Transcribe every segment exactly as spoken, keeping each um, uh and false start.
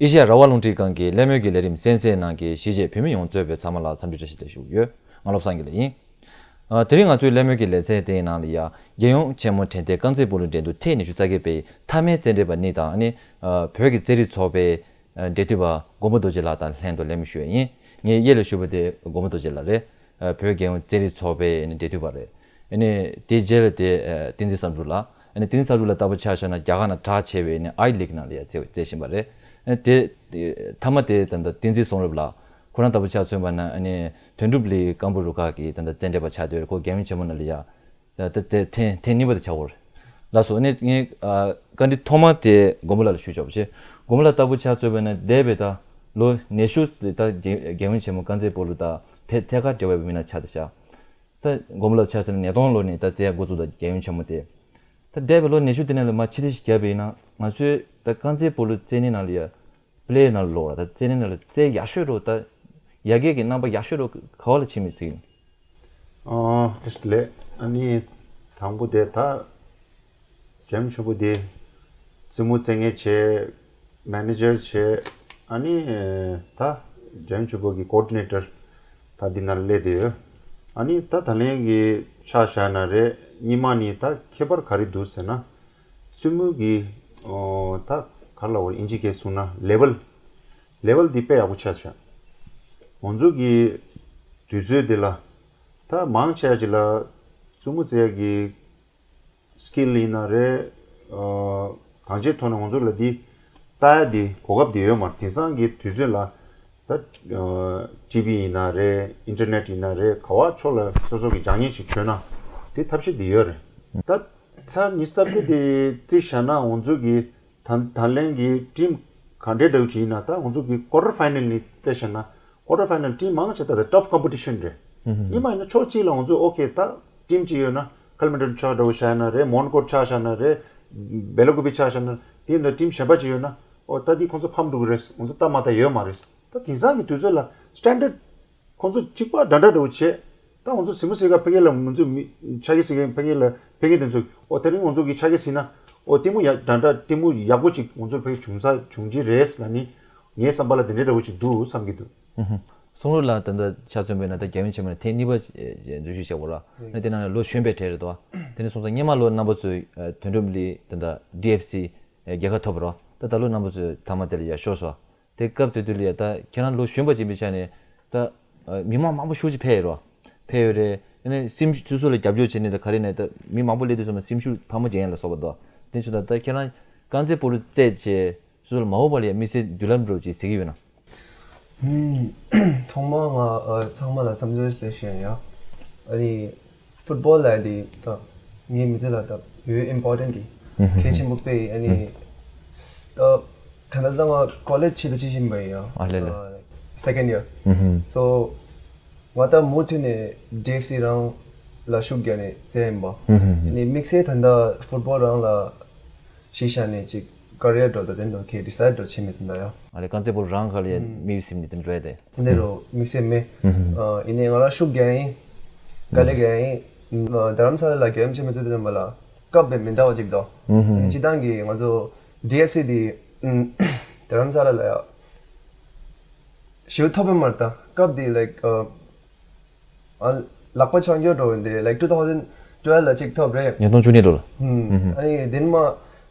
ཨེ་ཤེ་ཡ་རང་དབང་རླུང་འཕྲིན་ཁང་གི་གླེང་མོལ་གྱི་ལས་རིམ་གསན་གཟིགས་གནང་མཁན་གཞིས་བྱེས་བོད་མི་ཡོངས་གཙོས་པའི་ཚང་མ་ལ་འཚམས་འདྲི་བཀྲ་ཤིས་བདེ་ལེགས་ཞུ་གི་ཡོད། ང་བློ་བཟང་དགེ་ལེགས་ཡིན། ཨ། དེ་རིང་ང་ཚོའི་གླེང་མོལ་གྱི་ལེ་ཚན་དེའི་ནང་ལ་ཡ། རྒྱལ་ཡོངས་ཆེན་མོ་དྲན་རྟེན་རྐང་རྩེད་སྤོ་ལོའི་འགྲན་བསྡུར་ཐེངས་ཉི་ཤུ་རྩ་བརྒྱད་པའི་མཐའ་མའི་རྩེད་འགྲན་པ་གཉིས་དང་ནི། ཨ། བོད་ཀྱི་རྩེད་རིགས་ཚོགས་པའི་ཨ། འབྲེལ་མཐུད་པ་མགོན་པོ་རྡོ་རྗེ་ལགས་དང་ལྷན་དུ་གླེང་མོལ་ཞུ་ཡས་ཡིན། ངའི་གཡས་ལ་བཞུགས་པ་དེ་མགོན་པོ་རྡོ་རྗེ་ལགས་རེད། ཨ། བོད་རྒྱལ་ཡོངས་རྩེད་རིགས་ཚོགས་པའི་ནི་འབྲེལ་མཐུད་པ་རེད། ཨ་ནི་དེའི་རྗེས་ལ་དེ། ཨ། བསྟན་འཛིན་བསམ་གྲུབ་ལགས། ཨ་ནི་བསྟན་འཛིན་བསམ་གྲུབ་ལགས་ལྟ་བུ་ཆ་བཞག་ན་རྒྱ་གར་ནང་གྲགས་ཆེ་བའི་ནི་ཨའི་ལིག་ནང་ལ་ཡ་རྩེ་རྩེ་བཞིན་པ་རེད། ཨ་ནི་དེ་དེ་མཐའ་མ་དེ་ད་ལྟ་བསྟན་འཛིན་བསོད་ནམས་ལགས། ཁོ་རང་ལྟ་བུ་ཆ་མཚོན་པ་ན་ཨ་ནི་དོན་གྲུབ་གླིང་རྐང་སྤོལ་རུ་ཁག་གི་ད་ལྟ་རྩེད་འགྲན་པ་ཆགས་བསྡད་ཡོད་རེད། ཁོ་རྒྱལ་ཡོངས་ཆེན་མོ་ནང་ལ་ཡ། ད་ད་ད་ཐེངས་ཐེངས་གཉིས་པ་དེ་ཆགས་ཡོད་རེད། ལགས་སོ། ཨ་ནི་ངས་ཨ་བཀའ་འདྲི་ཐོག་མ་དེ་མགོན་པོ་ལགས་ལ་ཞུ་ཆོག་པ་བྱས། མགོན་པོ་ལགས་ལྟ་བུ་ཆ་མཚོན་པ་ན་འདས་པའི་ད་ལོ་ཉི་ཤུ་ཙམ་ད་རྒྱལ་རྒྱལ་ཡོངས་ཆེན་མོ་རྐང་རྩེད་སྤོ་ལོ་དང་ཕལ་ཐད་ཀར་འབྲེལ་བ་ཡོད་པའི་མི་སྣ་ཆགས་བསྡད་ཤག་ད་མགོན་པོ་ལགས་ཆ་བཞག་ན་ཉིས་སྟོང་ལོ་ནས་ད་རྩེ་ཡ་འགོ་བཙུགས་དང་རྒྱལ་ཡོངས་ཆེན་མོ་དེ། ད་འདས་པའི་ལོ་ཉི་ཤུ་དེ་ནང་ལ་མར་ཕྱི་དྲིལ་ཞིག་བརྒྱབ་པ་ཡིན་ན་ང་ཚོའི་ད་རྐང་རྩེད་སྤོ་ལོ་རྩེད་གནས་ནང་ལ་ཡ་པི་ལེ་ཡར་ནང་ལ་ལོག་ར་ད་རྩེད་གནས་ནང་ལ་རྩེད་ཡག་ཤོས་རོ་ད་ཡར་རྒྱས་ཀྱི་རྣམ་པ་ཡག་ཤོས་རོ་ག་བ་ལ་ཕྱིན་མི་སྲིད། ཨ། བཀྲ་ཤིས་བདེ་ལེགས། ཨ་ནི་དང་པོ་དེ་ད་རྒྱལ་ཡོངས་ཆེན་མོ་དེ་རྩེད་མོ་རྩེ་མཁན་བྱས། མེ་ནེ་ཇར་བྱས། ཨ་ནི་ད་རྒྱལ་ཡོངས་ཆེན་མོ་གི་ཀོ་ཌི་ནེ་ཊར་ད་འདི་ནང་སླེབས་བསྡད་ཡོད། ཨ་ནི་ད་ད་ལན་གྱི་ཆ་བཞག་ན་རེད། སྔོན་མ་ནས་ད་ཁྱད་པར་ག་རེ་འདུག་ཟེར་ན། རྩེད་མོ་གི་ཨོ་ད་ག་རེ་ལབ་དགོས་རེད། ཨིན་ཇི་སྐད་གསུངས་ན་ལེ་ཝལ། ལེ་ཝལ་འདི་དཔེ་ཡག་པོ་ཆགས་ཤག་ང་ཚོ་གི་དུས་ཚོད་འདི་ལ་ད་མང་ཆེ་བ་ཅིག་ལ་རྩེད་མོ་རྩེ་ཡག་གི་སི་ཀིལ་ཡིན་ན་རེད། ཨ་གང་ཅིའི་ཐོག་ནས་ང་ཚོ་ལ་འདི་ལྟ་ཡག་འདི་གོ་སྐབས་འདི་ཡོད་མ་རེད། དེང་སང་གི་དུས་ཚོད་ལ་ད་ཨ་ཊི་ཝི་ཡིན་ན་རེད། ཨིན་ཊར་ནེཊ་ཡིན་ན་རེད། ག་བ་ཕྱོགས་ལ་སོ་སོ་གི་སྦྱང་ཉན་ཞིག་བྱོས་ན་དེ་ཐབས་ཤེས་འདི་ཡོད་རེད། ད་ཚར་ཉི་ཤུ་རྩ་བརྒྱད་དེ་རྩིས་བཞག་ན་ང་ཚོ་གི་ད་ད་ལན་གྱི་ཊིམ་ག་འདྲའི་འདྲ་བོ་ཅིག་ཡིན་ན། ད་ང་ཚོ་གི་ཀོ་ཊར་ཕའི་ནལ་ནས་དཔེ་བཞག་ན་ཀོ་ཊར་ཕའི་ནལ་ཊིམ་མང་ཆེ་ད་ད་ཊཕ་ཀམ་པི་ཊི་ཤན་རེད། ཉི་མ་ཡིན་ན་ཕྱོགས་གཅིག་ལ་ང་ཚོ་ཨོ་ཁེ་ད་ཊིམ་གཅིག་ཡོད་ན། ཀ་ལི་མན་ཊོན་ཆགས་འདྲ་བོ་བཞག་ཡིན་ན་རེད། མོན་གྷོ་ཆགས་བཞག་ན་རེད། སྦེ་ལ་ཀུ་པེ་ཆགས་བཞག་ན་རེད། དེ་འདྲ་ཊིམ་གཞན་པ་ཅིག་ཡོད་ན་ཨོ་ད་འདི་ཁོང་ཚོ་ཕམ་འགྲོ་གི་རེད། ང་ཚོ་ལྟ་མ་ལྟ་ཡོད་མ་རེད། ད་དེང་སང་གི་དུས་ཚོད་ལ་སི་ཊན་ཌར་ཌི་ཁོང་ཚོ་གཅིག་པ་འདྲ་འདྲ་འདྲ་བོ་བྱས། ད་ང་ཚོ་གཟིགས་མོ་གཟིགས་ག་ཕ་གི་ལ་ང་ཚོ་མི་ཆ་གི་གཟིགས་མཁན་ཕ་གི་ལ་ཕ་གི་དེ་ཚོ་ཨོ་དེ་རིང་ང་ཚོ་གི་ཆ་གི་གཟིགས་ན་ཨོ་ལྟད་མོ་ཡག་འདྲ་འདྲ་ལྟད་མོ་ཡག་པོ་ཅིག་ང་ཚོར་ཕ་གི་བྱུང་ས་བྱུང་གི་རེད་ལབ་ནི་ངའི་བསམ་པ་ལ་དེ་འདྲ་འདྲ་བོ་ཅིག་འདུག་བསམ་གྱི་འདུག། ཧུམ་ཧུམ། སུང་ལུ་ལགས་ད་ལྟ་ཆ་མཚོན་པས་ན་ད་རྒྱལ་ཡོངས་ཆེན་མོ་ནས་ཐེངས་གཉིས་པ་འཛུལ་ཞུགས་བྱས་པ་ར། ཨ་ནི་དེ་ནང་ནས་ལོ་གཞོན་པའི་གྲས་རེད་དོ། དེ་ནས་སོང་ཙང་སྔོན་མ་ལོ་རྣམ་པ་ཚོས་དོན་གྲུབ་གླིང་ད་ལྟ་ཌི་ཨེཕ་སི་རྒྱལ་ཁ་ཐོབ་པ་ར། ད་ད་ལོ་རྣམ་པ་ཚོས་མཐའ་མ་དེ་ལ་ཡར་ཤོར་སོང་། དེ་སྐབས་དེ་དུས་ལ་ཡ་ད་ཁྱེད་རང་ལོ་གཞོན་པ་ཅིག་ཡིན་པའི་ཆ་ནས་ད་མི་མང་མང་པོ་ཤུགས་ཅིག་ཕེབས་ཡོད་རོ། ཕེབས་ཡོད་རེད། ཨ་ནི་སེམས་སོ་སོ་ལ་རྒྱབ་སྐྱོར་བྱས་ནས་ད་ག་རེ་ནས་ད་མི་མང་པོ་སླེབས་དུས་ཙམ་ལ་སེམས་ཤུགས་འཕར་མ་རྒྱག་ཡ་ལ་སོགས་པ་འདུག། དེ་ཚོ་ད་ད་ཁྱེད་རང་རྐང་རྩེད་སྤོ་ལོ་རྩེད་བྱས་སོ་སོ་ལ་མ་འོངས་པ་ལ་ཡ་དམིགས་བསལ་མདུན་ལམ་འདྲ་བོ་ཅིག་གཟིགས་ཀྱི་ཡོད་ན། ཨུམ། ཐོག་མར་ང་ཨ་ཚང་མ་ལ་འཚམས་འདྲི་ཞུ་ཡ་ཡིན། ཨ་ནི་ཕུཊ་བོལ་ལབ་ཡ་དེ་ད་ངའི་མི་ཚེ་ལ་ད་ཡོད་ཨིམ་པོར་ཊེན་ཊི་གི་གལ་ཆེན་པོ་དཔེ་ཡིན། ཨ་ནི་ད་ད་ལྟ་ད་ང་ཀོ་ལེཇ་ཆེད་དུ་ཅིག་ཕྱིན་པ་ཡིན་ཡ། ཨ་ལེ་ལེ། སེ་ཀེན་ཌི་ཡར། སོ་ང་ད་མུ་མཐུད་ནས་ཌི་ཨེཕ་སི་རང་ལ་ཤུགས་རྒྱག་ནས་རྩེ་ཡིན་པ། ཨ་ནི་དམིགས་བསལ་ད་ལྟ་ཕུཊ་བོལ་རང་ལ་གཞི་བཞག་ནས་ཅིག་ཀ་རི་ཡར་འགྲོ་ད་དེ་འགྲོ་གི་ཌི་སའིཌ་འགྲོ་བྱེད་མི་དེ་འདྲ་ཡ། ཨ་ལེ་རྐང་རྩེད་སྤོ་ལོ་རང་ག་ལ་ཡ་དམིགས་ཡུལ་ཟིན་ནས་དེ་འགྲོ་ཡ་དེ། དེ་འདྲ་རོ་དམིགས་བསལ་མེད། ཨ་ཡིན་ནའི་ང་རང་ཤུགས་རྒྱག་ཡིན། དཀའ་ལས་རྒྱག་ཡིན། ཨ་རྡ་རམ་ས་ལ་ལ་རྒྱལ་ཡོངས་ཆེན་མོ་རྩེད་དུས་ཙམ་པ་ལ་སྐབས་དཔེ་མི་འདྲ་བ་ཅིག་འདུག། ཨ་ནི་སྤྱིར་བཏང་གི་ང་ཚོ་ཌི་ཨེཕ་སི་དེ་ཨ་རྡ་རམ་ས་ལ་ལ་ཡ་ཞེ་པོ་ཐོབ་པ་མ་རེད། ད་སྐབས་དེ་ལའིཀ་ཨ། ཨ་ལག་པ་འཆང་རྒྱུ་འགྲོ་ཡིན་ཏེ། ལའིཀ་ཊུ་ཐའུ་ཟན་ཊུ་ཝེལ་ལ་གཅིག་ཐོབ་རེད། ཉིས་སྟོང་བཅུ་གཉིས་ལོ་ལ། ཨ་ནི་དེ་ནས་མར་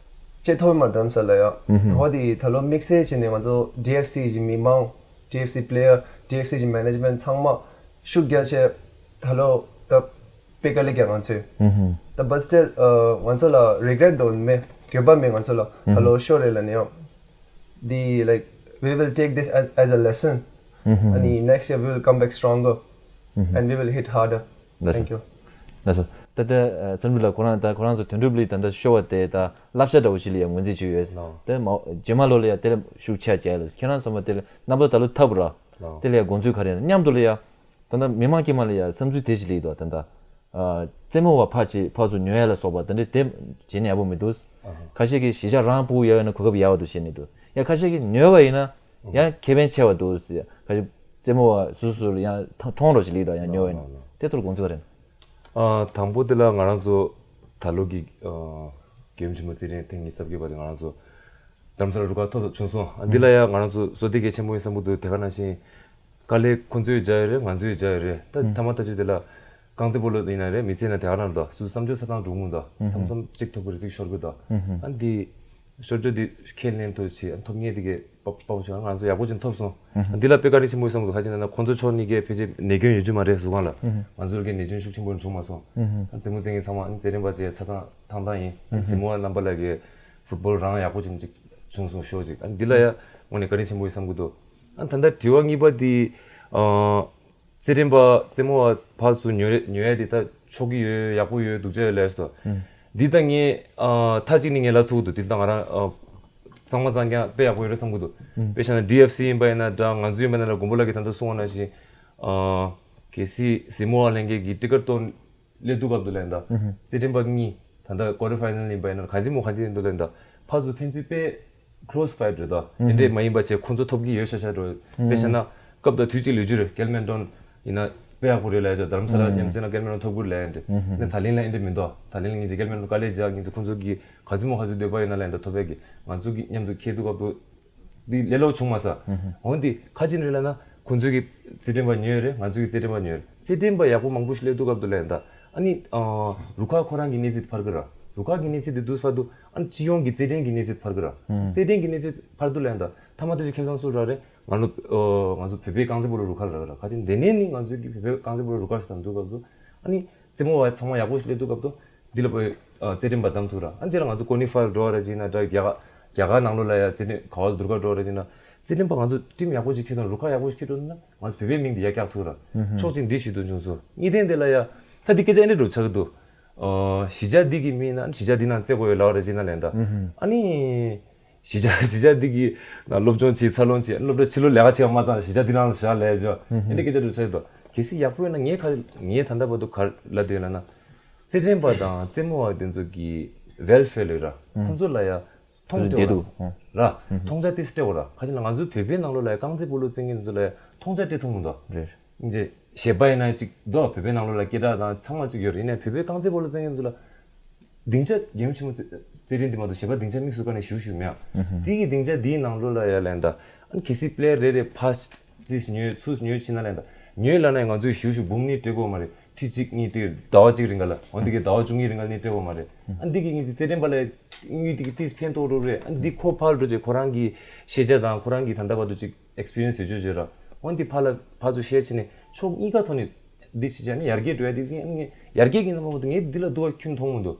ཅིག་ཐོབ་མ་རྡ་རམ་ས་ལ་ཡ། འོ་དེ་ད་ལོ་དམིགས་བསལ་བྱས་ནས་ང་ཚོ་ཌི་ཨེཕ་སི་གི་མི་མང་། ཌི་ཨེཕ་སི་པི་ལེ་ཡར། ཌི་ཨེཕ་སི་གི་མེ་ནེ་ཇི་མེན་ཊི་ཚང་མ་ཤུགས་རྒྱག་ཆེད་ད་ལོ་ད་དཔེ་དཀའ་ལས་རྒྱག་ང་ཚོས། ད་བཊ་སི་ཊིལ་ང་ཚོ་ལ་རི་གྷི་རེཊ་འདྲ་བོ་མེད། འགྱོད་པ་མེད་ང་ཚོ་ལ། ད་ལོ་ཤོར་རེད་ལབ་ནས་ཡང་། The, like, we will take this as, as a lesson. ཨ་ནི་next year we will come back stronger and we will hit harder. Thank you. ལགས་སོ། ད་ལྟ་ཨ་བསམ་གྲུབ་ལགས་ཁོ་རང་ད་ཁོ་རང་ཚོ་དོན་གྲུབ་གླིང་ད་ལྟ་ཤོར་བ་དེ་ད་བསླབ་བྱ་འདྲ་བོ་ཞིག་ལ་ཡང་ངོས་འཛིན་བྱེད་ཀྱི་ཡོད། དེ་མ་རྗེས་མ་ལོ་ལ་ཡང་དེ་ལ་ཤུགས་ཆེ་རྒྱག་ཡ་ལ་ཁྱེད་རང་ཚང་མ་དེ་ལ་རྣམ་པ་ད་ལོ་ཐོབ་ར། དེ་ལ་ཡང་དགོངས་ཚུལ་ག་རེ་ཡིན་ན། མཉམ་དུ་ལ་ཡང་ད་ལྟ་མི་མང་དཀྱིལ་མ་ལ་ཡང་བསམ་ཚུལ་དེ་ཞིག་སླེབས་འདུག། ད་ལྟ་ཨ་རྩེད་མོ་བ་ཕར་ཕྱིན་ཕར་ཚུར་ཉོ་ཡ་ལ་སོགས་པ་དེ་འདྲ་དེ་བྱེད་ན་ཡག་པོ་མི་འདུག། ཁ་ཤས་ཀྱིས་གཞིས་ཆགས་རང་སྤོ་ཡག་ཡོད་ན་གོ་སྐབས་ཡག་པོ་འདུག་བཤད་ནི་འདུག། ཡང་ཁ་ཤས་ཀྱིས་ཉོས་པ་ཡིན་ན་ཡང་ཁེ་ཕན་ཆེ་བ་འདུག་ཟེར། ཁ་ཤས་རྩེད་མོ་བ་སོ་སོ་ལ་ཡང་མཐོང་རོགས་ཞིག་སླེབས་འདུག། ཡང་ཉོས་པ་ཡིན་ན་དེ་ཐོག་ལ་དགོངས་ཚུལ་ག་རེ་ཡིན། ཨ་དང་པོ་དེ་ལ་ང་རང་ཚོ་ད་ལོ་གི་ཨ་རྒྱལ་ཡུམ་ཆེན་མོ་རྩེད་འགྲན་ཐེངས་ཉི་ཤུ་རྩ་བརྒྱད་པ་དེ་ང་རང་ཚོ་ རྡ་རམ་ས་ལ་རུ་ཁག་ཐོབ་བྱུང་སོང་། ཨ་འདི་ལ་ཡང་ང་རང་ཚོ་བཟོ་བདེ་གལ་ཆེན་པོ་ཡིན་བསམ་གྱི་འདུག་དེ་ག་ནང་བཞིན་དཀའ་ལས་ཁོང་ཚོས་རྒྱག་ཡོད་རེད། ང་ཚོས་རྒྱག་ཡོད་རེད། ད་ཐ་མ་ད་ཆ་དེ་ལ་རྐང་རྩེད་སྤོ་ལོ་ཡིན་ན་རེད། མི་ཚེ་ན་དེ་ག་རང་འདུག་སུ་བསམ་ཚོད་ཚ་ཐང་འགྲོ་མུ་འདུག་མཚམས་མཚམས་གཅིག་ཐོབ་ཀྱི་རེད། གཅིག་ཤོར་གྱི་འདུག་ཨ་འདི་ཤོར་ཆོག་འདི་ཁས་ལེན་ཐུབ་ཆེ། ཨ་ཐོབ་ངེས་དེ་གས་པ་པ་བོ་ཆོག་ང་ཚོ་ཡག་པོ་ཅིག་ཐོབ་སོང་། ཨ་འདི་ལ་དཔེ་བཀའ་དྲིན་ཆེན་པོ་བསམ་གྱི་འདུག་ཁ་ཅིག་ན་ན་ཁོང་ཚོ་ཕྱོགས་གཉིས་ཀས་ཕལ་ཆེར་ནད་སྐྱོན་ཡོད་རྒྱུ་མ་རེད། གཟུགས་ཁམས་ལ་ང་ཚོར་གས་ནད་སྐྱོན་ཤུགས་ཆེན་པོ་བྱུང་མ་སོང་། ཨ་རྩེད་མོ་རྩེ་མཁན་ཚང་མ་ཨ་རྩེད་རིམ་པ་བཅས་ཚ་ཐང་ཐང་ཐང་ཡིན། ཨ་གཟིགས་མོ་རྣམ་པ་ལ་གས་ཕུཊ་བོལ་རང་ཡག་པོ་ཅིག་ཅིག་བྱུང་སོང་ཤོག་ཅིག་ཨ་འདི་ལ་ཡ་དངོས་གནས་བཀའ་དྲིན་ཆེན་པོ་ཡིན་བསམ་གྱི་འདུག་ཨ་ད་ལྟ་དྲི་བ་གཉིས་པ་འདི། ཨ་རྩེད་རིམ་པ་རྩེད་མོ་བ་ཕར་ཚུར་ཉོ་རེ་ཉོ་ཡ་འདི་ད་ཆོག་གི་ཡོད། ཡག་པོ་ཡོད། སྡུག་ཅག་ཡོད་ལབ་སོང་། འདི་ད་ངས་ཨ་མཐའ་གཅིག་ནས་ངས་ལབ་ཐུབ་འདུག་འདི་ད་ང་རང་ཨ་གཙང་མ་གཙང་རྐྱང་དཔེ་ཡག་པོ་ཡོད་རེད་བསམ་གྱི་འདུག་དཔེ་བཞག་ན་ཌི་ཨེཕ་སི་ཡིན་པ་ཡིན་ན་འདྲ། ང་ཚོ་ཡིན་པ་ཡིན་ན་མགོན་པོ་ལགས་ཀྱིས་ད་ལྟ་གསུངས་པ་ནང་བཞིན་ཨ་གལ་སྲིད་གཟིགས་མོ་བ་ལྷན་རྒྱས་ཀྱིས་ཊི་ཀེ་ཊི་གཏོང་སླེབས་དུས་སྐབས་དུ་ལན་ད། རྩེད་འགྲན་པ་གཉིས་ད་ལྟ་ཀོ་ཊར་ཕའི་ནལ་ཡིན་པ་ཡིན་ན་ག་འདྲ་མོ་ག་འདྲ་ཡིན་འདུག་ལན་ད། ཕར་ཚུར་ཕན་ཚུན་དཔེ་ཁོ་ལོ་སི་ཕའེཊ་རེད་ད། ཨེ་འདྲས་མ་ཡིན་པ་བྱས་ཁོང་ཚོ་ཐོབ་ཀྱི་ཡོད་ཤག་ཤག་འགྲོ། དཔེ་བྱས་ན་སྐབས་དང་དུས་གཅིག་ལས་རྒྱུ་རེད། ཀེལ་མན་ཊོན་ཡིན་ན་དཔེ་ཡག་པོ་རེད་ལབ་ཡ་ཅོ། རྡ་རམ་ས་ལ་མཉམ་འཛོམས་ན་ཀེལ་མན་ཊོན་ཐོབ་ཀྱི་རེད་ལབ་ཡ་འདྲ། ནས་ད་ལན་ལ་ཨེ་འདྲས་མི་འདུག་ད་ལན་ལ་ངེད་ཀྱི་ཀེལ་མན་ཊོན་དཀའ་ལས་རྒྱག་ངེད་ཀྱི་ཁོང་ཚོ་གི་ག་ཚོད་མོ་ག་ཚོད་འདོད་པ་ཡོད་ན་ལབ་ཡ་འདྲ་ཐོབ་ཡ་གི་ང་ཚོ་གི་མཉམ་དུ་འཁྱེར་དུས་སྐབས་དུ། འདི་ལས་སླ་བོ་བྱུང་མ་ས། འོན་ཏེ་ཁ་ཅིག་རེད་ལབ་ན་ཁོང་ཚོའི་གི་རྩེད་འགྲན་པ་ཉོས་རེད། ང་ཚོའི་གི་རྩེད་འགྲན་པ་ཉོས་རེད། རྩེད་འགྲན་པ་ཡག་པོ་མང་པོ་ཞིག་སླེབས་དུས་སྐབས་དུ་ལས་ད་ཨ་ནི་ཨ་རུ་ཁག་ཁོ་རང་གི་གནས་ཚད་འཕར་གི་ར། རུ་ཁག་གི་གནས་ཚད་དེ་དུས་བར་དུ་ཨ་ནི་སྤྱི་ཡོངས་ཀྱི་རྩེད་འགྲན་གྱི་གནས་ཚད་འཕར་གི་ར། རྩེད་འགྲན་གྱི་གནས་ཚད་འཕར་དུ་ལས་ད་ཐ་མ་དུ་ཞིག་ཁེ་བཟང་སུ་ར་རེད། ང་ཚོ་ཨ་ང་ཚོ་བོད་པའི་རྐང་རྩེད་སྤོ་ལོ་རུ་ཁག་ར་གི་ར། ཁ་ཅིག་འདི་ནས་ནི་ང་ཚོའི་གི་བོད་པའི་རྐང་རྩེད་སྤོ་ལོ་རུ་ཁག་ཞིག་དང་དུས་སྐབས་དུ་ཨ་ནི་རྩེད་མོ་བ་ཚང་མ་ཡག་པོ་ཞིག་སླེབས་དུས་སྐབས་དུ། འདི་ལ་བོད་ཨ་རྩེད་འགྲན་པ་བདམས་ཐུབ་ར། ཨ་འདི་ལ་ང་ཚོ་ཀོ་ནི་ཕལ་འགྲོ་བ་ར་ཅིག་ན་འདྲ། རྒྱ་གར་རྒྱ་གར་ནང་ལོགས་ལ་ཡ་རྩེད་འགྲན་ག་བ་བསྡུར་ག་འགྲོ་བ་ར་ཅིག་ན་རྩེད་འགྲན་པ་ང་ཚོ་ཊིམ་ཡག་པོ་ཅིག་ཁྱེར་དང་རུ་ཁག་ཡག་པོ་ཅིག་ཁྱེར་འགྲོ་ན་ང་ཚོ་བོད་པའི་མིང་འདི་ཡར་བཀྱག་ཐུབ་ར། ཕྱོགས་གཅིག་འདི་ཞིག་ཏུ་བྱུང་སོང་། གཉིས་ལྡན་འདི་ལ་ཡ་ད་འདི་སྐད་ཆ་ཨེ་འདྲ་འགྲོ་ཆགས་ཀྱི་འདུག་ཨ་གཞིས་ཆགས་འདི་གི་མི་ཡིན་ན་གཞིས་ཆགས་འདི་ནང་རྩེད་དགོས་ཡོད་ལབ་ར་ཅིག་ན་ལན་ད། ཨ་ནི། གཞིས་ཆགས་གཞིས་ཆགས་འདི་གི་ནང་སློབ་སྦྱོང་བྱེད་འཚར་ལོངས་བྱེད། སློབ་གྲྭ་ཕྱི་ལོགས་ལས་ཀ་བྱེད་པ་མ་ཚང་གཞིས་ཆགས་འདི་རང་ལ་བཞག་ལས་ཆོག་ཨེ་འདྲ་སྐད་ཆ་འགྲོ་ཆགས་འདུག་གལ་སྲིད་ཡག་པོ་ཡོད་ན་ངས་ཁ་ངས་ད་ལྟ་བར་དུ་ག་རེ་ལབ་བསྡད་ཡོད་ལབ་ན། རྩེད་འགྲན་པ་དང་རྩེད་མོ་བ་དེ་ཚོ་གི་ཝེལ་ཕེར་ལ་ར་ཁོང་ཚོ་ལ་ཡ་མཐོང་བདེ་བདེ་འདུག་ར། མཐོང་ཆ་ཏིས་སྤྲད་འོ་ར། ཁ་ཅིག་ལ་ང་ཚོའི་བོད་པའི་ནང་ལོགས་ལ་ཡ་རྐང་རྩེད་སྤོ་ལོ་རྩེད་མཁན་ཚོ་ལ་ཡ་མཐོང་ཆ་སྤྲད་ཐུབ་མི་འདུག་རེད། ཅེས་ཞེས་པ་ཡིན་ན་ཅིག་འདུག་བོད་པའི་ནང་ལོགས་ལ་སྐད་གྲགས་དང་ཚང་མ་ཅིག་ཡོད་རེད། ཡིན་ནའི་བོད་པའི་རྐང་རྩེད་སྤོ་ལོ་རྩེད་མཁན་ཚོ་ལ་སྡིངས་ཆ་རྒྱལ་ཡུམ་ཆེན་མོ་རྩེ་རྩེད་རིམ་འདི་མ་གཏོགས་གཞན་པ་སྡིངས་ཆ་དམིགས་སུ་བཀར་ནས་ཞུ་ཞུ་མེད་ཨ། དེ་གི་སྡིངས་ཆ་འདིའི་ནང་ལོགས་ལ་ཡ་ལན་ད་ཨ་ནི་གལ་སྲིད་པི་ལེ་ཡར་རེ་རེ་ཕར་རྩིས་ཉོས་ཚུར་ཉོས་ཕྱིན་ན་ལན་ད་ཉོས་ལབ་ན་ང་ཚོས་ཞུ་ཞུ་འབུམ་གཉིས་སྤྲད་དགོས་མ་རེད། ཁྲི་གཅིག་གཉིས་སྤྲད་ཟླ་བ་གཅིག་རིང་ག་ལ་འོན་ཏེ་གི་ཟླ་བ་བཅུ་གཉིས་རིང་ག་ནས་སྤྲད་དགོས་མ་རེད། ཨ་འདི་གི་ངེད་ཀྱི་རྩེད་འགྲན་པ་ལ་དངུལ་དེ་གི་ཏིས་ཕན་ཐོགས་འགྲོ་རེད། ཨ་འདི་ཁོ་ཕར་འགྲོ་རྗེས་ཁོ་རང་གི་ཤེས་བྱ་དང་ཁོ་རང་གི་ད་ལྟ་བར་དུ་ཅིག་ཨེག་སི་པི་རི་ཡན་སི་ཡོད་ཆོག་བརྗོད་ར། འོན་ཏེ་ཕར་ལ་ཕར་ཚུར་བཤད་བྱས་ནས་ཕྱོགས་གཉིས་ཀ་ཐོག་ནས་འདི་བྱེད་བྱས་ནས་ཡར་རྒྱས་འགྲོ་ཡ་དེ་ངས་ཡར་རྒྱས་ཀྱི་རྣམ་པ་མ་གཏོགས་ངས་འདི་ལ་སྡུག་པ་ཁྱོན་མཐོང་མི་འདུག་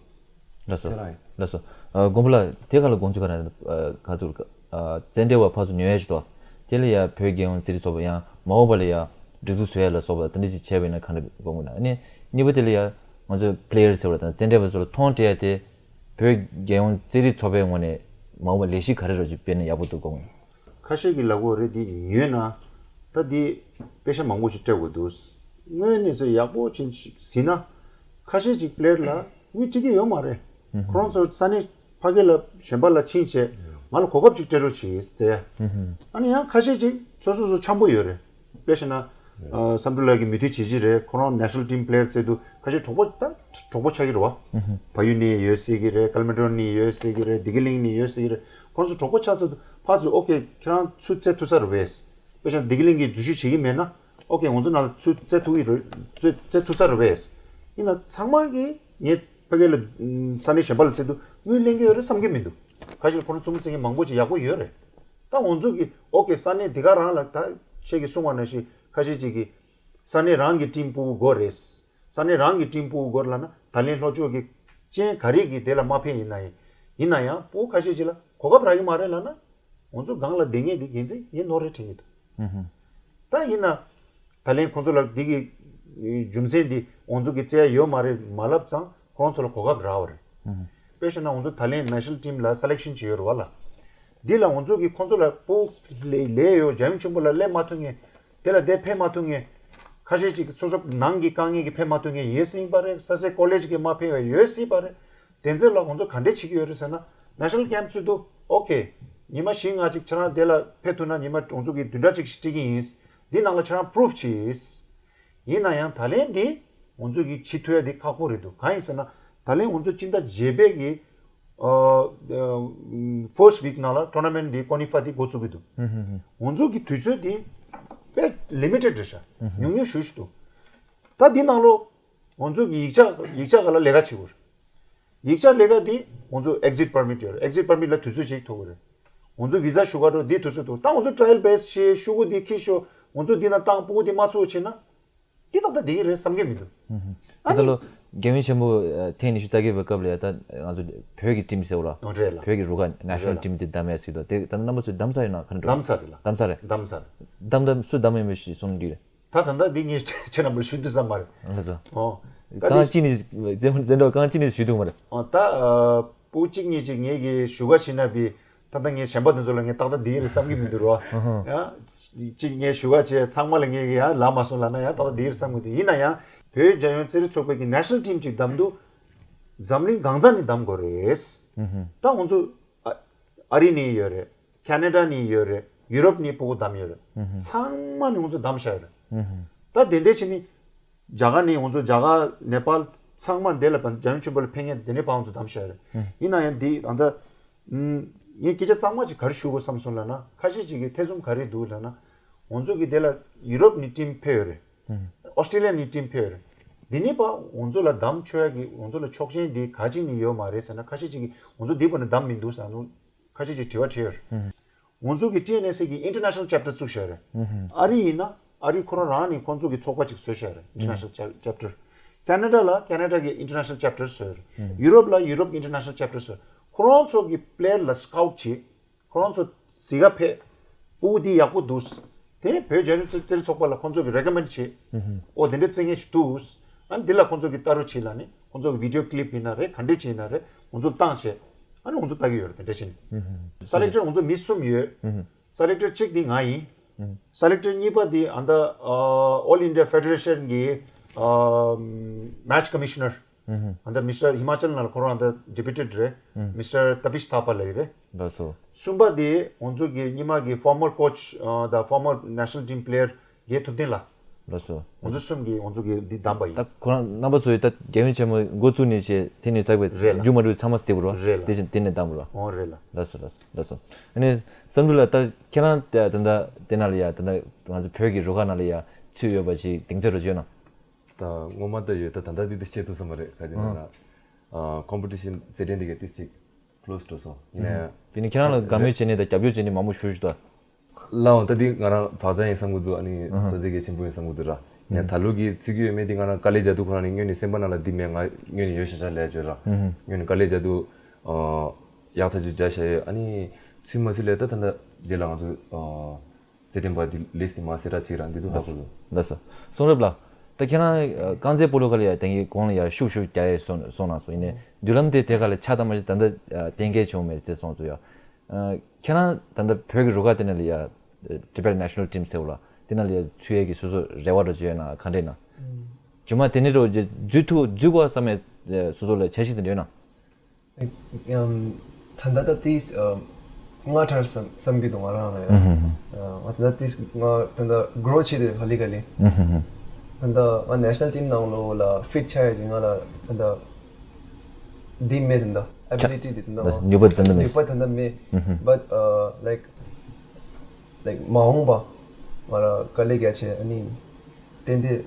ལགས་སོ། ཁྱེད་རང་ཡིན། ལགས་སོ། ཨ་མགོན་པོ་ལགས་དེ་ག་ལ་དགོངས་ཚུལ་ག་རེ་ཨ་ག་ཚོད་ཨ་རྩེད་འགྲན་པ་ཕར་ཚུར་ཉོ་ཡ་ཞིག་འདུག་དེ་ལ་ཡ་བོད་རྒྱལ་ཡོངས་རྩེད་རིགས་ཚོགས་པ་ཡང་མ་འོངས་པ་ལ་ཡ་སྒྲིག་འཛུགས་བཟོ་ཡ་ལ་སོགས་པ་དེ་འདྲ་ཅིག་བྱས་པ་ཡིན་ན་ག་འདྲ་དགོངས་ཀྱི་ན། ཨ་ནི་གཉིས་པ་དེ་ལ་ཡ་ང་ཚོ་པི་ལེ་ཡར་ཟེར་བ་དང་རྩེད་འགྲན་པ་ཚོ་ལ་མཐོང་སྤྲད་ཡ་དེ་བོད་རྒྱལ་ཡོངས་རྩེད་རིགས་ཚོགས་པའི་ངོས་ནས་མ་འོངས་པ་ལས་གཞི་ག་རེ་རོགས་ཅིག་སྤེལ་ན་ཡག་པོ་འདུག་དགོངས་ཀྱི་ན། ཁ་ཤས་ཀྱིས་ལབ་ཀྱི་ཡོད་རེད། འདི་ཉོས་ན་ད་འདི་པེ་ཤ་མང་པོ་ཞིག་སྤྲད་དགོས་འདུག་དངོས་གནས་ཚོ་ཡག་པོ་ཅིག་གཟིགས་ན་ཁ་ཤས་ཅིག་པི་ལེ་ཡར་ལ་དངུལ་སྤྲད་ཀྱི་ཡོད་མ་རེད། ཁོ་རང་ཚོ་ས་གནས་ཕ་གི་ལ་གཞན་པ་ལ་ཕྱིན་བྱས་ང་ལ་གོ་སྐབས་ཅིག་སྤྲད་རོགས་བྱེད་ཟེར་ཡ། ཨ་ནི་ཡང་ཁ་ཤས་ཅིག་སོ་སོ་སོ་འཆམ་པོ་ཡོད་རེད། དཔེ་བྱས་ན་ཨ་བསམ་གྲུབ་ལགས་ཀྱི་མི་མཐུན་བྱེད་ཀྱི་རེད། ཁོ་རང་ནེ་ཤ་ནལ་ཊིམ་པི་ལེ་ཡར་རྩེད་དུས་ཁ་ཤས་གྲོགས་པོ་ད་གྲོགས་པོ་ཆགས་ཀྱི་རེད་བ། བལ་ཡུལ་ནས་ཡོད་སྲིད་ཀྱི་རེད། ཀལ་མན་ཊོན་ནས་ཡོད་སྲིད་ཀྱི་རེད། བདེ་སྐྱིད་གླིང་ནས་ཡོད་སྲིད་ཀྱི་རེད། ཁོང་ཚོ་གྲོགས་པོ་ཆགས་ཚར་དུས་ཕར་ཚུར་ཨོ་ཁེ་ཁྱེད་རང་ཚུར་རྩེད་ཐུབ་ས་རེད་པས། དཔེ་བཞག་ན་བདེ་སྐྱིད་གླིང་གིས་འཛུལ་ཞུགས་བྱེད་ཀྱི་མེད་ན་ཨོ་ཁེ་ང་ཚོ་ནང་ཚུར་རྩེད་ཐུབ་ཀྱི་རེད། རྩེད་རྩེད་ཐུབ་ས་རེད་པས། ཡིན་ན་ཚང་མ་གིས་ངས་ཕ་གི་ལ་ས་གནས་གཞན་པ་ལ་རྩེད་དུས་དངུལ་ལེན་གྱི་ཡོད་རེད་བསམ་གྱི་མི་འདུག་ཁ་ཤས་ཁོ་རང་རྩེད་མོ་རྩེད་མཁན་མང་པོ་ཅིག་ཡག་པོ་ཡོད་རེད། ད་ང་ཚོ་གིས་ཨོ་ཁེ་ས་གནས་འདི་ག་རང་ལ་ད་ཁྱེད་ཀྱིས་གསུངས་པ་ནང་བཞིན་ཁ་ཤས་ཅིག་གིས་ས་གནས་རང་གི་ཊིམ་སྤོ་དགོས་རེད། ས་གནས་རང་གི་ཊིམ་སྤོ་དགོས་ལབ་ན་ད་ལན་ལྷོ་ཕྱོགས་ཀྱི་ཅན་ག་རེ་གི་དེ་ལ་མ་ཕན་ཡིན་ན་ཡིན། ཡིན་ན་ཡང་སྤོ་ཁ་ཤས་ཅིག་ལ་གོ་སྐབས་རག་གི་མ་རེད་ལབ་ན་ང་ཚོ་སྒང་ལ་བསྡད་མཁན་དེ་འགན་འཛིན་ཡིན་ནོ་རེད་དྲན་གྱི་འདུག་ད་ཡིན་ན་ད་ལན་ཁོང་ཚོ་ལ་འདི་གི་རྒྱུ་མཚན་འདི་ང་ཚོ་གི་རྩེ་ཡ་ཡོད་མ་རེད་མ་ལབ་ཙང་ཁོང་ཚོ་ལ་གོ་སྐབས་རག་པ་རེད། དཔེ་བཞག་ན་ང་ཚོ་ད་ལན་ནེ་ཤ་ནལ་ཊིམ་ལ་སེ་ལེག་ཤན་བྱས་ཡོད་རེད་བ་ལ། འདི་ལ་ང་ཚོ་གི་ཁོང་ཚོ་ལ་སྤོ་ལས་ལས་ཡོད་རྒྱལ་ཡུམ་ཆེན་པོ་ལ་སླེབས་མ་ཐུབ་མཁན། དེ་ལ་དེ་ཕེབས་མ་ཐུབ་མཁན། ཁ་ཤས་ཅིག་སོ་སོ་ནང་གི་དཀའ་ངལ་གྱིས་ཕེབས་མ་ཐུབ་མཁན་ཡོད་སྲིད་པ་རེད། ས་སའི་ཀོ་ལེཇ་གིས་མ་ཕེབས་པ་ཡོད་སྲིད་པ་རེད། དེ་ཚོ་ལ་ང་ཚོ་ག་འདྲས་བྱེད་ཀྱི་ཡོད་རེད་ཟེར་ན་ནེ་ཤ་ནལ་ཀེམ་ཚུད་དུ་ཨོ་ཁེ། ཉི་མ་བཞི་ལྔ་ཅིག་ཁྱེད་རང་དེ་ལ་ཕེབས་ཐུབ་ན་ཉི་མ་ང་ཚོ་གི་བདུན་ཕྲག་གཅིག་ཞིག་སྤྲད་ཀྱི་ཡིན། འདི་ནང་ལ་ཁྱེད་རང་པུ་རུབ་བྱེད། ཡིན་ན་ཡང་ད་ལན་འདི་ང་ཚོ་གི་བྱེད་ཐུབ་ཡ་འདི་ཁག་པོ་རེད་འདུག་གང་ཡིན་ཟེར་ན་ད་ལན་ང་ཚོ་སྤྱི་ཟླ་བརྒྱད་པའི་གི་ ཨ་ཨ་first week ནང་ལ་ཊོར་ན་མེན་ཊི་འདི་ཀོ་ནི་ཧྥ་འདི་འགོ་བཙུགས་ཀྱི་འདུག། ང་ཚོ་གི་དུས་ཚོད་འདི་དཔེ་ལི་མི་ཊེཌ་རེད་ཤག། ཉུང་ཉུང་ཞུ་ཞུ་འདུག། ད་འདི་ནང་ལོ་ང་ཚོ་གི་ཡིག་ཆ་ཡིག་ཆ་ག་ལ་ལས་ཀ་བྱེད་དགོས་རེད། ཡིག་ཆ་ལས་ཀ་འདི་ང་ཚོ་exit permit ཡོད་རེད། exit permit ལ་དུས་ཚོད་ཅིག་ཐོབ་དགོས་རེད། ང་ཚོ་བི་ཟ་ཞུ་ག་འགྲོ་འདི་དུས་ཚོད་ཐོབ། ད་ང་ཚོ་ཊ་ར་ཡལ་བེ་སི་བྱས་ཤོག་གུ་འདི་འཁྱེར་ཤོག། ང་ཚོ་འདི་ན་བཏང་། སྤུ་གུ་འདི་མ་ཚུགས་བྱས་ན། འདི་ཏག་ཏག་བསྡད་ཀྱི་རེད་བསམ་གྱི་མི་འདུག། ཨ་ད་ནི་ལོ་རྒྱལ་ཡུམ་ཆེན་མོ་ཨ་ཐེངས་ཉི་ཤུ་རྩ་བརྒྱད་པའི་སྐབས་ལ་ཡ་ད་ང་ཚོ་བོད་ཀྱི་ཊིམ་ཟེར་བ་ལ། ཨོ་རེད་ལ། བོད་ཀྱི་རུ་ཁག་ནེ་ཤ་ནལ། རེད་ལ། ཊིམ་དེ་བདམས་ཡ་ཟེར་དུས་དེ་ད་ནི་རྣམ་པ་ཚོས་བདམས་ཚར་ཡོད་ན། ག་འདྲ། བདམས་ཚར་རེད་ལ། བདམས་ཚར་རེད། བདམས་ཚར་རེད། བདམས་ཚར་རེད། བདམས་ད་སུ་བདམས་ཡོད་མེད་ཞིག་གསུང་གི་རེད། ད་ད་ལྟ་འདི་ངས་ཁྱེད་རྣམ་པར་ཞུ་ཐུབ་ས་མ་རེད། ལགས་སོ། ཨོ། ད་རྐང་འདི་གཅིག་ནས་བཙན་བཙན་འཕྲོག་རྐང་གཅིག་ནས་ཞུ་ཐུབ་མ་རེད། ཨོ་ད་ཨ་སྤུ་གུ་གཅིག་གཉིས་ཅིག་ངས་གི་ཞུ་ག་ཕྱིན་ན་བི། ད་ལྟ་ངས་གཞན་པ་དེ་ཚོ་ལ་ངས་ཏག་ཏག་འདི་རེད་བསམ་གྱི་མི་འདུག་རོ། ཨ་ཧ། ཡང་གཅིག་ངས་ཞུ་ག་བྱས་ཚང་མ་ལ་ངས་གི་ཡང་ལབ་མ་སོང་ལབ་ན་ཡང་ཏག་ཏག་འདི་རེད་བསམ་གྱི་འདུག། ཡིན་ན་ཡང་བོད་རྒྱལ་ཡོངས་རྩེད་རིགས་ཚོགས་པའི་གི་ནེ་ཤ་ནལ་ཊིམ་ཅིག་བདམས་དུས་འཛམ་གླིང་གང་ས་ནས་བདམས་དགོས་རེད། ཨ་ཧ། ད་ང་ཚོ་ཨ་ཨ་རི་ནས་ཡོད་རེད། ཁེ་ན་ཌ་ནས་ཡོད་རེད། ཡུ་རོབ་ནས་སྤུ་གུ་བདམས་ཡོད་རེད། ཚང་མ་ནས་ང་ཚོ་བདམས་བཞག་ཡོད་རེད། ད་དེ་འདྲས་བྱས་ནས་རྒྱ་གར་ནས་ང་ཚོ་རྒྱ་གར་ནེ་པཱལ་ཚང་མ་འདི་ལ་རྒྱལ་ཡུམ་ཆེན་མོ་ལ་ཕེབས་མཁན་དེ་འདྲས་ཕར་ང་ཚོ་བདམས་བཞག་ཡོད་རེད། ཡིན་ན་ཡང་འདི་ང་ཚོ་ངས་སྐད་ཆ་གཙང་མ་ཅིག་ག་རེ་ཞུ་དགོས་བསམ་སོང་ལབ་ན། ཁ་ཤས་ཅིག་གིས་ཐེ་ཚོམ་ག་རེ་འདུག་ལབ་ན། ང་ཚོ་གི་དེ་ལ་ཡུ་རོབ་ནས་ཊིམ་ཕེབས་ཡོད་རེད། ཨོ་སི་ཀྲི་ལི་ཡ་ནས་ཊིམ་ཕེབས་ཡོད་རེད། འདི་ནས་ཕར་ང་ཚོ་ལ་བདམས་ཆོག་ཡ་གི་ང་ཚོ་ལ་ཆོག་མཆན་འདི་ག་ཅིག་ནས་ཡོད་མ་རེད་ཟེར་ན། ཁ་ཤས་ཅིག་གིས་ང་ཚོ་འདི་བར་ནས་བདམས་མི་འདུག་ཟེར་ནས་ཁ་ཤས་ཅིག་དྲི་བ་དྲིས་ཡོད་རེད། ང་ཚོ་གི་ཊི་ཨེན་ཨེས་ཨེ་གི་ཨིན་ཊར་ནེ་ཤ་ནལ་ཅེབ་ཊར་བཙུགས་བཞག་རེད། ཨ་རི་ཡིན་ན་ཨ་རི་ཁོ་རང་རང་ནས་ཁོང་ཚོ་གི་ཚོགས་པ་ཅིག་བཟོས་བཞག་རེད། ཨིན་ཊར་ནེ་ཤ་ནལ་ཅེབ་ཊར། ཁེ་ན་ཌ་ལ་ཁེ་ན་ཌ་གི་ཨིན་ཊར་ནེ་ཤ་ནལ་ཅེབ་ཊར་བཟོས་རེད། ཡུ་རོབ་ལ་ཡུ་རོབ་ཨིན་ཊར་ནེ་ཤ་ནལ་ཅེབ་ཊར་བཟོས། ཁོ་རང་ཚོ་གི་པི་ལེ་ཡར་ལ་སི་ཀའུཊ་བྱེད། ཁོ་རང་ཚོ་གཟིགས་ག་ཕེབས། སྤུ་གུ་འདི་ཡག་པོ་འདུག། དེ་ནས་བོད་རྒྱལ་ཡོངས་རྩེད་རྩེད་རིགས་ཚོགས་པ་ལ་ཁོང་ཚོ་གིས་རེ་ཀོ་མེན་ཌི་བྱེད། ཨོ་དེ་འདྲའི་རྩེད་མཁན་ཞིག་འདུག། ཨ་ནི་འདི་ལ་ཁོང་ཚོ་གིས་ལྟ་རོགས་བྱེད་ལབ་ནས་ཁོང་ཚོ་གིས་བི་ཌི་ཡོ་ཀི་ལིབ་ཡིན་ན་རེད། ག་འདྲས་ཅིག་ཡིན་ན་རེད། ང་ཚོར་བཏང་བྱས། ཨ་ནི་ང་ཚོ་ལྟ་གི་ཡོད་རེད། དེ་འདྲས་བྱས་ནས། སེ་ལེག་ཊར་ང་ཚོ་མི་གསུམ་ཡོད། སེ་ལེག་ཊར་གཅིག་དེ་ང་ཡིན། སེ་ལེག་ཊར་གཉིས་པ་དེ་ཨ་ད་ཨོལ་ཨིན་ཌི་ཡ་ཕེ་ཌེ་རེ་ཤན་གི་ཨ་མེ་ཆི་ཀོ་མི་ཤི་ནར། ཨ་ད་མི་སི་ཊར་ཧི་མ་ཅལ་ནང་ལ་ཁོ་རང་ཨ་ད་ཌེ་པུ་ཊེཌ་རེད། མི་སི་ཊར་ཏ་པིཤ་ཐ་པ་ལབ་ཡོད་རེད། ལགས་སོ། གསུམ་པ་དེ་ང་ཚོ་གི་སྔོན་མ་གི་ཕོར་མར་ཀོ་ཆི་ཨ་ད་ཕོར་མར་ནེ་ཤ་ནལ་ཊིམ་པི་ལེ་ཡར་རྒྱལ་ཐུབ་བསྟན་ལགས། ལགས་སོ། ང་ཚོ་གསུམ་གྱིས་ང་ཚོ་གི་འདི་བདམས་པ་ཡིན། ད་ཁོ་རང་རྣམ་པ་ཚོ་ཡིས་ད་རྒྱལ་ཡུམ་ཆེན་མོ་འགོ་བཙུགས་ནས་བྱས་དེ་ནས་ཚགས་པའི་རེད་ལགས། མཇུག་མ་འགྲིལ་ཚང་མ་གཟིགས་པ་རོ། རེད་ལགས། དེ་བཞིན་དེ་ནས་བདམས་པ་རོ། ཨོ་རེད་ལགས། ལགས་སོ་ལགས་སོ་ལགས་སོ། ཨ་ནི་བསམ་འགྲུབ་ལགས། ད་ཁྱེད་རང་ད་ད་ད་དེ་ནང་ལ་ཡ་ད་ད་ང་ཚོ་བོད་ཀྱི་རུ་ཁག་ནང་ལ་ཡ་ཚུད་ཡོད་པ་ཞིག་གདེང་ཚོད་རོ་བརྗོད་ན། ད་ངོ་མ་ད་ཡོད། ད་ད་ད་འདི་ད་བཤད་ཐུབ་ས་མ་རེད། ག་ཅི་ན་ཨ་ན་ཨ་ཀོམ་པི་ཊི་ཤན་རྩེད་འགྲན་འདི་ག་ཏིས་ཅིག་ཀློ་སི་འགྲོ་སོང་ཡིན་ན་ཡང་། དེ་ནི་ཁྱེད་རང་ལ་དགའ་མོས་བྱས་ནས་ད་རྒྱབ་སྐྱོར་བྱས་ནས་མང་པོ་ཞུ་ཞུ་ད། ལའང་ད་འདི་ང་རང་བག་ཆགས་ཡིན་བསམ་གི་འདུག། ཨ་ནི་བསོད་བདེ་གལ་ཆེན་པོ་ཡིན་བསམ་གི་འདུག་ར། ཡང་ད་ལོ་གི་ཚིག་གི་ཡོད་མེད་འདི་ང་རང་དཀའ་ལས་རྒྱག་དུས་ཁོ་རང་ནི་སྔོན་ནས་སེམས་པ་ནང་ལ་འདི་མེད། ང་སྔོན་ནས་ཡོད་ཤག་ཤག་ལས་བྱོས་ར། སྔོན་ནས་དཀའ་ལས་རྒྱག་དུས་ཨ་ཡག་ཐག་ཆོད་རྒྱག་ཤག་ཡོད། ཨ་ནི་ཚུད་མ་ཚུད་ལས་ད་ད་ད་རྗེས་ལ་ང་ཚོ་ཨ། རྩེད་འགྲན་པ་འདི་ལིས་འདི་མ་གསལ་བསྒྲགས་བྱེད་ར་འདི་འདུག་ཧ་གོ་ལོ། ལགས་སོ། གསུང་རབ་ལགས། ད་ཁྱེད་རང་རྐང་རྩེད་སྤོ་ལོ་ཁ་ལ་ཡ་དེང་གི་གོང་ལ་ཡ་ཤུགས་ཤུགས་རྒྱག་ཡས་སོང་སོང་ན་སོང་ཡིན་ནའི་མདུན་ལམ་དེ་དེ་ག་ལ་ཆགས་དང་མ་ཆགས་ད་ལྟ་གཏན་འཁེལ་བྱུང་མེད་ཟེར་སོང་ཚུལ་ཡ། ཁྱེད་རང་ད་ལྟ་བོད་ཀྱི་རུ་ཁག་དེ་ནས་ལ་ཡ་ཊི་བེཊ་ནེ་ཤ་ནལ་ཊིམ་ཟེར་བ་ལ་དེ་ནང་ལ་ཡ་ཚུད་ཡས་ཀྱི་སོ་སོ་རེ་བ་རོ་བྱོས་ན་ག་འདྲས་ན། རྗེས་མ་དེ་ནས་རོ་འཛུལ་ཐུབ་འཛུལ་དགོས་བསམ་ཡས་སོ་སོ་ལ་འཆར་གཞི་དེ་འདྲ་ཡོད་ན། ད་ལྟ་ད་ཏིས་སྔ་དྲགས་བསམ་བསམ་གྱི་འདུག་ང་རང་ལ་ཡང་། ང་ད་ལྟ་ཏིས་ང་ད་ལྟ་གྲོ་བྱེད་དེ་ཧ་ལི་ག་ལི། ད་ལྟ་ང་ནེ་ཤ་ནལ་ཊིམ་ནང་ལོགས་ལ་ཕིཊ་ཆགས་ཡ་ཅིག་ང་ལ་ད་ལྟ་འདི་མེད། ད་ལྟ་ཨེ་བི་ལི་ཊི་འདི་ད་ལྟ་ནུས་པ་ད་ལྟ་མེད། ནུས་པ་ད་ལྟ་མེད། བཊ་ལའིཀ་ལའིཀ་མ་འོངས་པ་ང་ལ་དཀའ་ལས་རྒྱ་ཆེ་ཨ་ནི་ཏན་ཏན་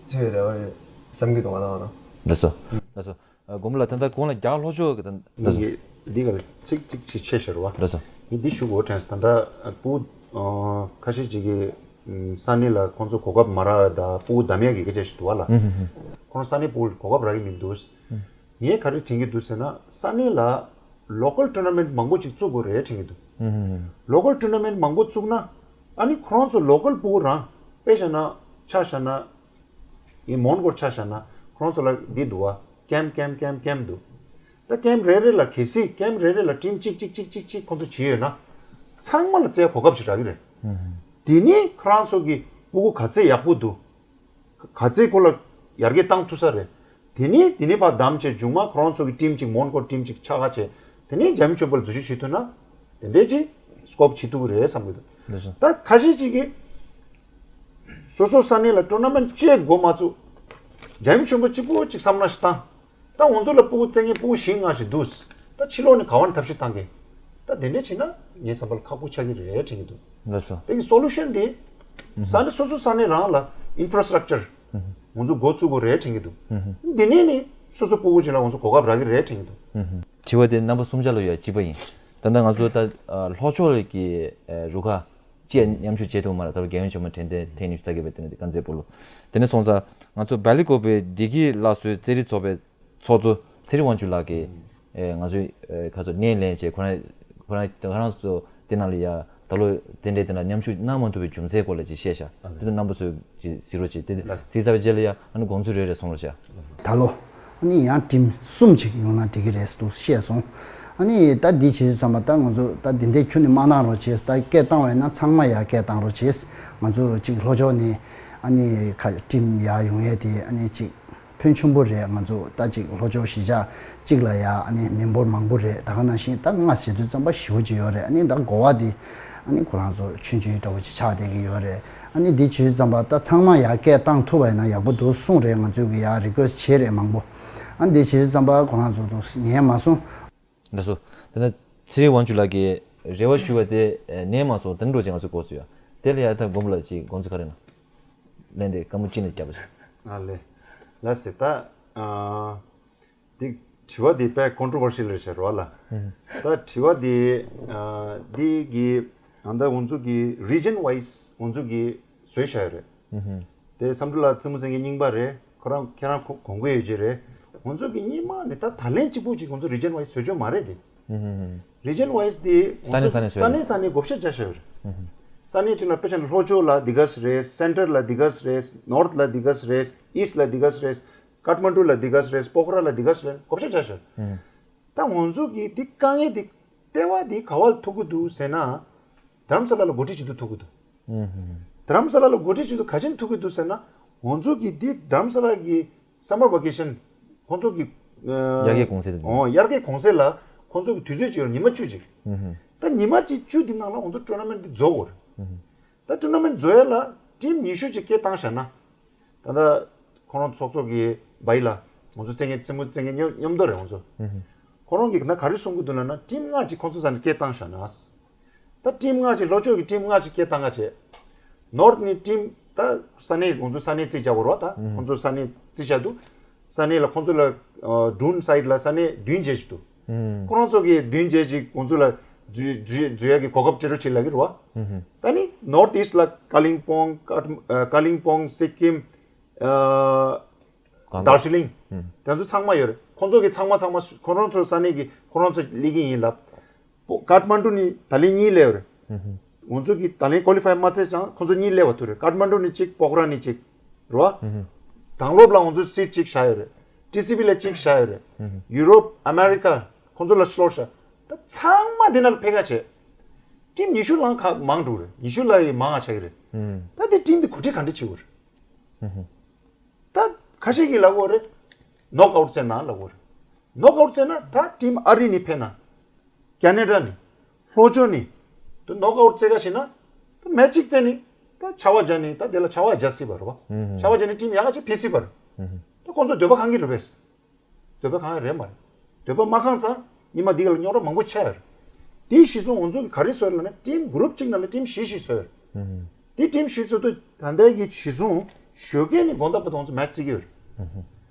ཚོད་རེ་བ་རེད་བསམ་གྱི་འདུག་ང་རང་ལ། ལགས་སོ། ལགས་སོ། དགོན་པ་ལ་ད་ལྟ་གོང་ལ་རྒྱག་ལྷོ་ཕྱོགས་ཀྱི་ད་ལྟ་ངས་འདི་ག་ཚིག་གཅིག་ཅིག་ཆེ་ཤོར་བ། ལགས་སོ། ངས་འདི་ཞུ་དགོས་དྲན་སོང་། ད་ལྟ་སྤུ་ཁ་ཤས་ཅིག་གིས་ས་གནས་ལ་ཁོང་ཚོ་གོ་སྐབས་མ་རག་ད་སྤུ་བདམས་ཡག་གི་སྐད་ཆ་ཞིག་འདུག་བ་ལ། ཁོང་ས་གནས་སྤུ་གོ་སྐབས་རག་གི་མི་འདུག། ངས་ག་རེ་དྲན་གྱི་འདུག་ཟེར་ན་ས་གནས་ལ་ལོ་ཀལ་ཊུར་ན་མེན་ཊི་མང་པོ་ཅིག་བཙུགས་དགོས་རེད་དྲན་གྱི་འདུག། ལོ་ཀལ་ཊུར་ན་མེན་ཊི་མང་པོ་བཙུགས་ན་ཨ་ནི་ཁོང་ཚོ་ལོ་ཀལ་སྤུ་རང་དཔེ་བཞག་ན་ཆ་བཞག་ན། ཡིན་མོན་གྷོར་ཆ་བཞག་ན་ཁོང་ཚོ་ལ་འདི་འདུག་བ། ཀེམ་ཀེམ་ཀེམ་ཀེམ་འདུག། ད་ཀེམ་རེ་རེ་ལ་གལ་སྲིད་ཀེམ་རེ་རེ་ལ་ཊིམ་གཅིག་གཅིག་གཅིག་གཅིག་གཅིག་ཁོང་ཚོ་བྱས་ཡོད་ན་ཚང་མ་ལ་རྩེད་གོ་སྐབས་ཤིག་རག་གི་རེད། དེ་ནི་ཁོ་རང་ཚོ་གི་སྤུ་གུ་ག་ཚད་ཡག་པོ་འདུག། ག་ཚད་ཁོ་ལ་ཡར་རྒྱས་བཏང་ཐུབ་ས་རེད། དེ་ནི་དེ་ནི་ཕར་བདམས་བྱས་མཇུག་མ་ཁོ་རང་ཚོ་གི་ཊིམ་གཅིག་མོན་གྷོར་ཊིམ་གཅིག་ཆགས་ཁ་བྱས་དེ་ནི་རྒྱ་མི་ཆོས་པ་ལ་འཛུལ་ཞུགས་བྱེད་ཐུབ་ན་དེ་འདྲས་ཅིག་སི་ཀོབ་བྱེད་ཐུབ་ཀྱི་རེད་བསམ་གི་འདུག། ལགས་སོ། ད་ཁ་ཤས་ཅིག་གིས་སོ་སོ་ས་གནས་ལ་ཊུར་ན་མེན་ཊི་གཅིག་འགོ་མ་བཙུགས། རྒྱ་མི་ཆོས་པ་གཅིག་པོ་གཅིག་བསམ་བློ་ཞིག་བཏང་། ད་ང་ཚོ་ལ་སྤུ་གུ་རྩེད་མཁན་སྤུ་གུ་བཞི་ལྔ་ཞིག་འདུག། ད་ཕྱི་ལོགས་ནས་ག་བ་ནས་ཐབས་ཤེས་བཏང་གི། ད་དེ་འདྲས་བྱས་ན་ངའི་བསམ་པར་ཁག་པོ་ཆགས་ཀྱི་རེད་དྲན་གྱི་འདུག་ལགས་སོ། དེ་གི་སོ་ལུ་ཤན་དེ་ས་གནས་སོ་སོ་ས་གནས་རང་ལ་ཨིན་ཕྲ་སི་ཊག་ཅར་ང་ཚོ་འགོ་ཚུགས་དགོས་རེད་དྲན་གྱི་འདུག་འདི་ནས་ནི་སོ་སོ་སྤུ་གུ་ཅིག་ལ་ང་ཚོ་གོ་སྐབས་རག་གི་རེད་དྲན་གྱི་འདུག་དྲི་བ་དེ་རྣམ་པ་གསུམ་ཆ་ལ་ཡ་གཅིག་པ་ཡིན། ད་ལྟ་ང་ཚོ་ད་ལྷོ་ཕྱོགས་ཀྱི་རུ་ཁག་ཅིག་མཉམ་ཞུགས་བྱེད་ཐུབ་མ་རེད། ད་ལོ་རྒྱལ་ཡོངས་ཆེན་མོ་དྲན་རྟེན་ཐེངས་ཉི་ཤུ་རྩ་བརྒྱད་པའི་དེ་ནས་དཀར་མཛེས་སྤོ་ལོ། དེ་ནས་སོང་ཙང་ང་ཚོ་སྦེལ་ཀོབ་པའི་བདེ་སྐྱིད་སླར་གསོའི་རྩེད་རིགས་ཚོགས་པའི་ཚོགས་གཙོ་ཚེ་རིང་དབང་ཕྱུག་ལགས་ཀྱིས་ཨེ་ང་ཚོའི་ཨེ་ཁ་ཚོ་སྣེ་ལེན་བྱས། ཁོ་རང་ཁོ་རང་ཁོ་རང་ཚོ་དེ་ནང་ལ་ཡ་ད་ལོ་རྩེད་འགྲན་དེ་ནང་མཉམ་ཞུགས་གནང་མ་ཐུབ་པའི་རྒྱུ་མཚན་སྐོར་ལ་ཅིག་བཤད་ཤག་དེ་ཚོ་རྣམ་པ་ཚོས་ཅིག་གཟིགས་རོགས་བྱེད། དེ་ལགས། གཟིགས་ཚར་བའི་རྗེས་ལ་ཡ་ཨ་ནི་དགོངས་ཚུལ་རེ་རེ་གསུང་རོགས་བྱེད། ད་ལོ་ཨ་ནི་ཡང་ཊིམ་གསུམ་ཅིག་ཡོང་ན་འགྲིག་གི་རེད་འདུག་བཤད་སོང་། ཨ་ནི་ད་འདི་བྱེད་དུས་ཙམ་པ་ད་ང་ཚོ་ད་འདི་འདྲའི་ཁྱོན་ནས་མ་གནང་རོགས་བྱེད། ད་སྐད་བཏང་བས་ན་ཚང་མ་ཡ་སྐད་བཏང་རོགས་བྱེད། ང་ཚོ་ཅིག་ལྷོ་ཕྱོགས་ནས་ཨ་ནི་ཁ་ཊིམ་ཡ་ཡོང་ཡས་དེ་ཨ་ནི་ཅིག་ཕོན་ཆུང་པོ་རེད། ང་ཚོ་ད་ཅིག་ལྷོ་ཕྱོགས་གཞིས་ཆགས་གཅིག་ལ་ཡ་ཨ་ནི་མི་འབོར་མང་པོ་རེད། ད་ག་ནང་བཞིན་ད་ལྔ་བྱེད་དུས་ཙམ་པ་ཞེ་པོ་ཅིག་ཡོད་རེད། ཨ་ནི་ད་གོ་བ་དེ་ཨ་ནི་ཁོ་རང་ཚོ་ཆུང་ཆུང་འདྲ་བོ་ཅིག་ཆགས་བསྡད་ཀྱི་ཡོད་རེད། ཨ་ནི་འདི་བྱེད་དུས་ཙམ་པ་ད་ཚང་མ་ཡ་སྐད་བཏང་ཐུབ་པ་ཡིན་ན་ཡག་པོ་འདུག་གསུངས་རེད། ང་ཚོས་ཀྱི་ཡ་རི་ཀུ་ཨེ་སི་ཊི་བྱས་རེད་མང་པོ། ཨ་ནི་འདི་བྱེད་དུས་ཙམ་པ་ཁོ་རང་ཚོ་འདུག་ཉན་མ་སོང་། ལགས་སོ། དེ་ན་ཚེ་རིང་དབང་ཕྱུག་ལགས་ཀྱིས་རེ་བ་ཞུ་བ་དེ་ཨེ་ཉན་མ་སོང་། དེ་འདྲ་ཅིག་ང་ཚོས་གོ་སོང་ཡ། དེ་ལ་ཡ་ད་མགོན་པོ་ལགས་ཀྱི་དགོངས་ཚུལ་ག་རེ་ན། ལན་དེ་སྐར་མ་གཅིག་ནས་རྒྱབ་པ་བྱེད། ཨ་ལེ། ལགས་སེ། ད་ཨ་འདི་དྲི་བ་འདི་དཔེ་ཀོན་ཊོ་ཝར་ཤལ་རེད་ཤག་རེད་བ་ལ། ད་དྲི་བ་འདི་ཨ་འདི་གི་ཨ་ད་ང་ཚོ་གི་རི་ཇན་ཝའི་སི་ང་ཚོ་གི་བཟོས་བཞག་ཡོད་རེད། དེ་བསམ་གྲུབ་ལགས་བཙུན་མོ་སེང་གེ་རྙིང་པ་རེད། ཁོ་རང་ཁྱེད་རང་གོ་གོ་གི་ཡོད་ཀྱི་རེད། ང་ཚོ་གི་སྔོན་མ་ནས་ད་ད་ལན་གཅིག་པུ་ཅིག་ང་ཚོ་རི་ཇན་ཝའི་སི་བཟོ་རྒྱུ་མ་རེད་དེ། རི་ཇན་ཝའི་སི་དེ་ས་གནས་ས་གནས་ས་བཟོས་གནས་རེད། ས་གནས་བགོ་བཤའ་བྱ་བཞག་ཡོད་རེད། ས་གནས་གཅིག་ལ་དཔེ་ཆ་ནི་ལྷོ་ཕྱོགས་ལ་འདི་ག་ཙམ་རེད། སེན་ཊར་ལ་འདི་ག་ཙམ་རེད། ནོར་ཐི་ལ་འདི་ག་ཙམ་རེད། ཨི་སི་ཊི་ལ་འདི་ག་ཙམ་རེད། ཀཏ་མན་ཌུ་ལ་འདི་ག་ཙམ་རེད། པོ་ཁ་ར་ལ་འདི་ག་ཙམ་རེད། བགོ་བཤའ་བྱ་བཞག་ཡོད་རེད། ད་ང་ཚོ་གི་འདི་དཀའ་ངལ་འདི་ལྟེ་བ་འདི་ག་བ་ལ་ཐུག་གི་འདུག་ཟེར་ན། རྡ་རམ་ས་ལ་ལ་འགོ་ཁྲིད་བྱེད་དུ་ཐུག་གི་འདུག་རྡ་རམ་ས་ལ་ལ་འགོ་ཁྲིད་བྱེད་དུ་ག་ཅན་ཐུག་གི་འདུག་ཟེར་ན། ང་ཚོ་གི་འདི་རྡ་རམ་ས་ལ་གི་སམ་མར་ཝེ་ཀེ་ཤན་ཁོང་ཚོ་གི་ཨ་དབྱར་ཁའི་གུང་སེང་དེ། ཨོ་དབྱར་ཁའི་གུང་སེང་ལ་ཁོང་ཚོ་གི་དུས་ཚོད་ཅིག་ཡོད་རེད། ཉི་མ་བཅུ་ཅིག་ད་ཉི་མ་གཅིག་བཅུ་འདི་ནང་ལ་ང་ཚོ་ཊོར་ན་མེན་ཊི་འདི་རྫོགས་དགོས་རེད། ད་ཊོར་ན་མེན་ཊི་རྫོགས་ཡ་ལ་ཊིམ་ཉི་ཤུ་ཅིག་སྐད་བཏང་བཞག་ན། ད་ལྟ་ཁོ་རང་ཚོགས་གཙོ་གི་བྷའི་ལ་ང་ཚོ་རྩེད་མཁན་རྩེད་མོ་རྩེད་མཁན་མཉམ་མཉམ་དུ་རེད་ང་ཚོ། ཁོ་རང་གིས་ན་ག་རེ་གསུང་གི་འདུག་ལབ་ན། ཊིམ་ལྔ་ཅིག་ཁོ་ཚོ་ས་ནས་སྐད་བཏང་བཞག་ན། ད་ཊིམ་ལྔ་ཅིག་ལྷོ་ཕྱོགས་ཀྱི་ཊིམ་ལྔ་ཅིག་སྐད་བཏང་ག་བྱས། ནོར་ཐི་ནས་ཊིམ་ད་ས་གནས་ང་ཚོ་ས་གནས་རྩིས་རྒྱག་དགོས་རེད་བ། ད་ཁོ་ཚོ་ས་གནས་རྩིས་རྒྱག་འདུག་ས་གནས་ལ་ཁོ་ཚོ་ལ་ཨ་ཌུན་སའིཌ་ལ་ས་གནས་བདུན་བརྒྱད་ཅིག་འདུག་ཁོ་རང་ཚོ་གིས་བདུན་བརྒྱད་ཅིག་ང་ཚོ་ལ་འཛུལ་འཛུལ་འཛུལ་ཡག་གི་གོ་སྐབས་སྤྲད་རོགས་བྱེད་ལབ་ཀྱི་རེད་བ། ད་ནི་ནོར་ཐི་ཨིསཊ་ལ་ཀ་ལིང་པོང་ཀ་ཨ་ཀ་ལིང་པོང་སི་ཀིམ་ཨ་གང་དར་ཇི་ལིང་། ཨུམ། དེ་ཚོ་ཚང་མ་ཡོད་རེད། ཁོང་ཚོ་གི་ཚང་མ་ཚང་མ་ཁོ་རང་ཚོ་ས་གནས་ཀྱི་ཁོ་རང་ཚོ་སླེབས་ཀྱི་ཡིན་ལབ། པོ་ཀཏ་མན་ཌུ་ནས་ད་ལན་གཉིས་སླེབས་རེད། ཨུམ། ང་ཚོ་གི་ད་ལན་ཀོ་ལི་ཕའི་མ་ཚད་ཀྱང་ཁོང་ཚོ་གཉིས་སླེབས་པ་ཐུག་རེད། ཀཏ་མན་ཌུ་ནས་གཅིག་པོ་ཁ་ར་ནས་གཅིག་རེད་བ། ཨུམ། དང་སློབ་ལ་ང་ཚོ་སིཊ་གཅིག་བཞག་ཡོད་རེད། ཊི་སི་བི་ལ་གཅིག་བཞག་ཡོད་རེད། ཨུམ། ཡུ་རོབ་ཨ་མེ་རི་ཀ་ཁོང་ཚོ་ལ་སི་ལོཊ་བཞག་ད་ཚང་མ་འདི་ནང་ལ་ཕེབས་ཁ་བྱས། ཊིམ་ཉི་ཤུ་ལང་ཁ་མང་འགྲོ་རེད། ཉི་ཤུ་ལ་ཡི་མང་ང་ཆགས་ཀྱི་རེད། ཨུམ། ད་དེ་ཊིམ་འདི་གོ་སྒྲིག་ག་འདྲ་བྱེད་དགོས་རེད། ཨུམ། ད་ཁ་ཤས་ཀྱིས་ལབ་ཀྱི་ཡོད་རེད། ནོག་ཨའུཊ་རྩེ་ན་ལབ་ཀྱི་ཡོད་རེད། ནོག་ཨའུཊ་རྩེ་ན་ད་ཊིམ་ཨ་རི་ནས་ཕེབས་ན། ཁེ་ན་ཌ་ནས། ལྷོ་ཕྱོགས་ནས། ད་ནོག་ཨའུཊ་རྩེ་ག་བྱེད་ན། ད་མེ་ཆི་ཅིག་རྩེ་ནས། ད་ཆར་པ་བརྒྱབ་ནས་ད་དེ་ལ་ཆར་པ་བརྒྱབ་སྲིད་པ་རེད་བ། ཨུམ། ཆར་པ་བརྒྱབ་ནས་ཊིམ་ཡག་ག་ཅིག་ཕེབས་སྲིད་པ་རེད། ཨུམ། ད་ཁོང་ཚོ་འདོད་པ་ཁེངས་ཀྱི་རེད་པས། འདོད་པ་ཁེངས་ཡ་རེད་མ་རེད། འདོད་པ་མ་ཁེངས་ཙང་ཉི་མ་འདི་ག་ལ་རྙོག་དྲ་མང་པོ་ཆགས་ཡོད་རེད། དེ་གཞི་བཟུང་ང་ཚོ་གིས་ག་རེ་བཟོས་ཡོད་ལབ་ན། ཊིམ་གུ་རུབ་གཅིག་ནང་ལ་ཊིམ་བཞི་བཞི་བཟོས་ཡོད་རེད། ཨུམ། དེ་ཊིམ་བཞི་བཟོ་དུས་ད་ལྟའི་གི་གཞི་བཟུང་ཞོགས་ཀས་ནས་དགོང་དག་བར་དུ་ང་ཚོ་མེ་ཆི་རྩེ་གི་ཡོད་རེད། ཨུམ།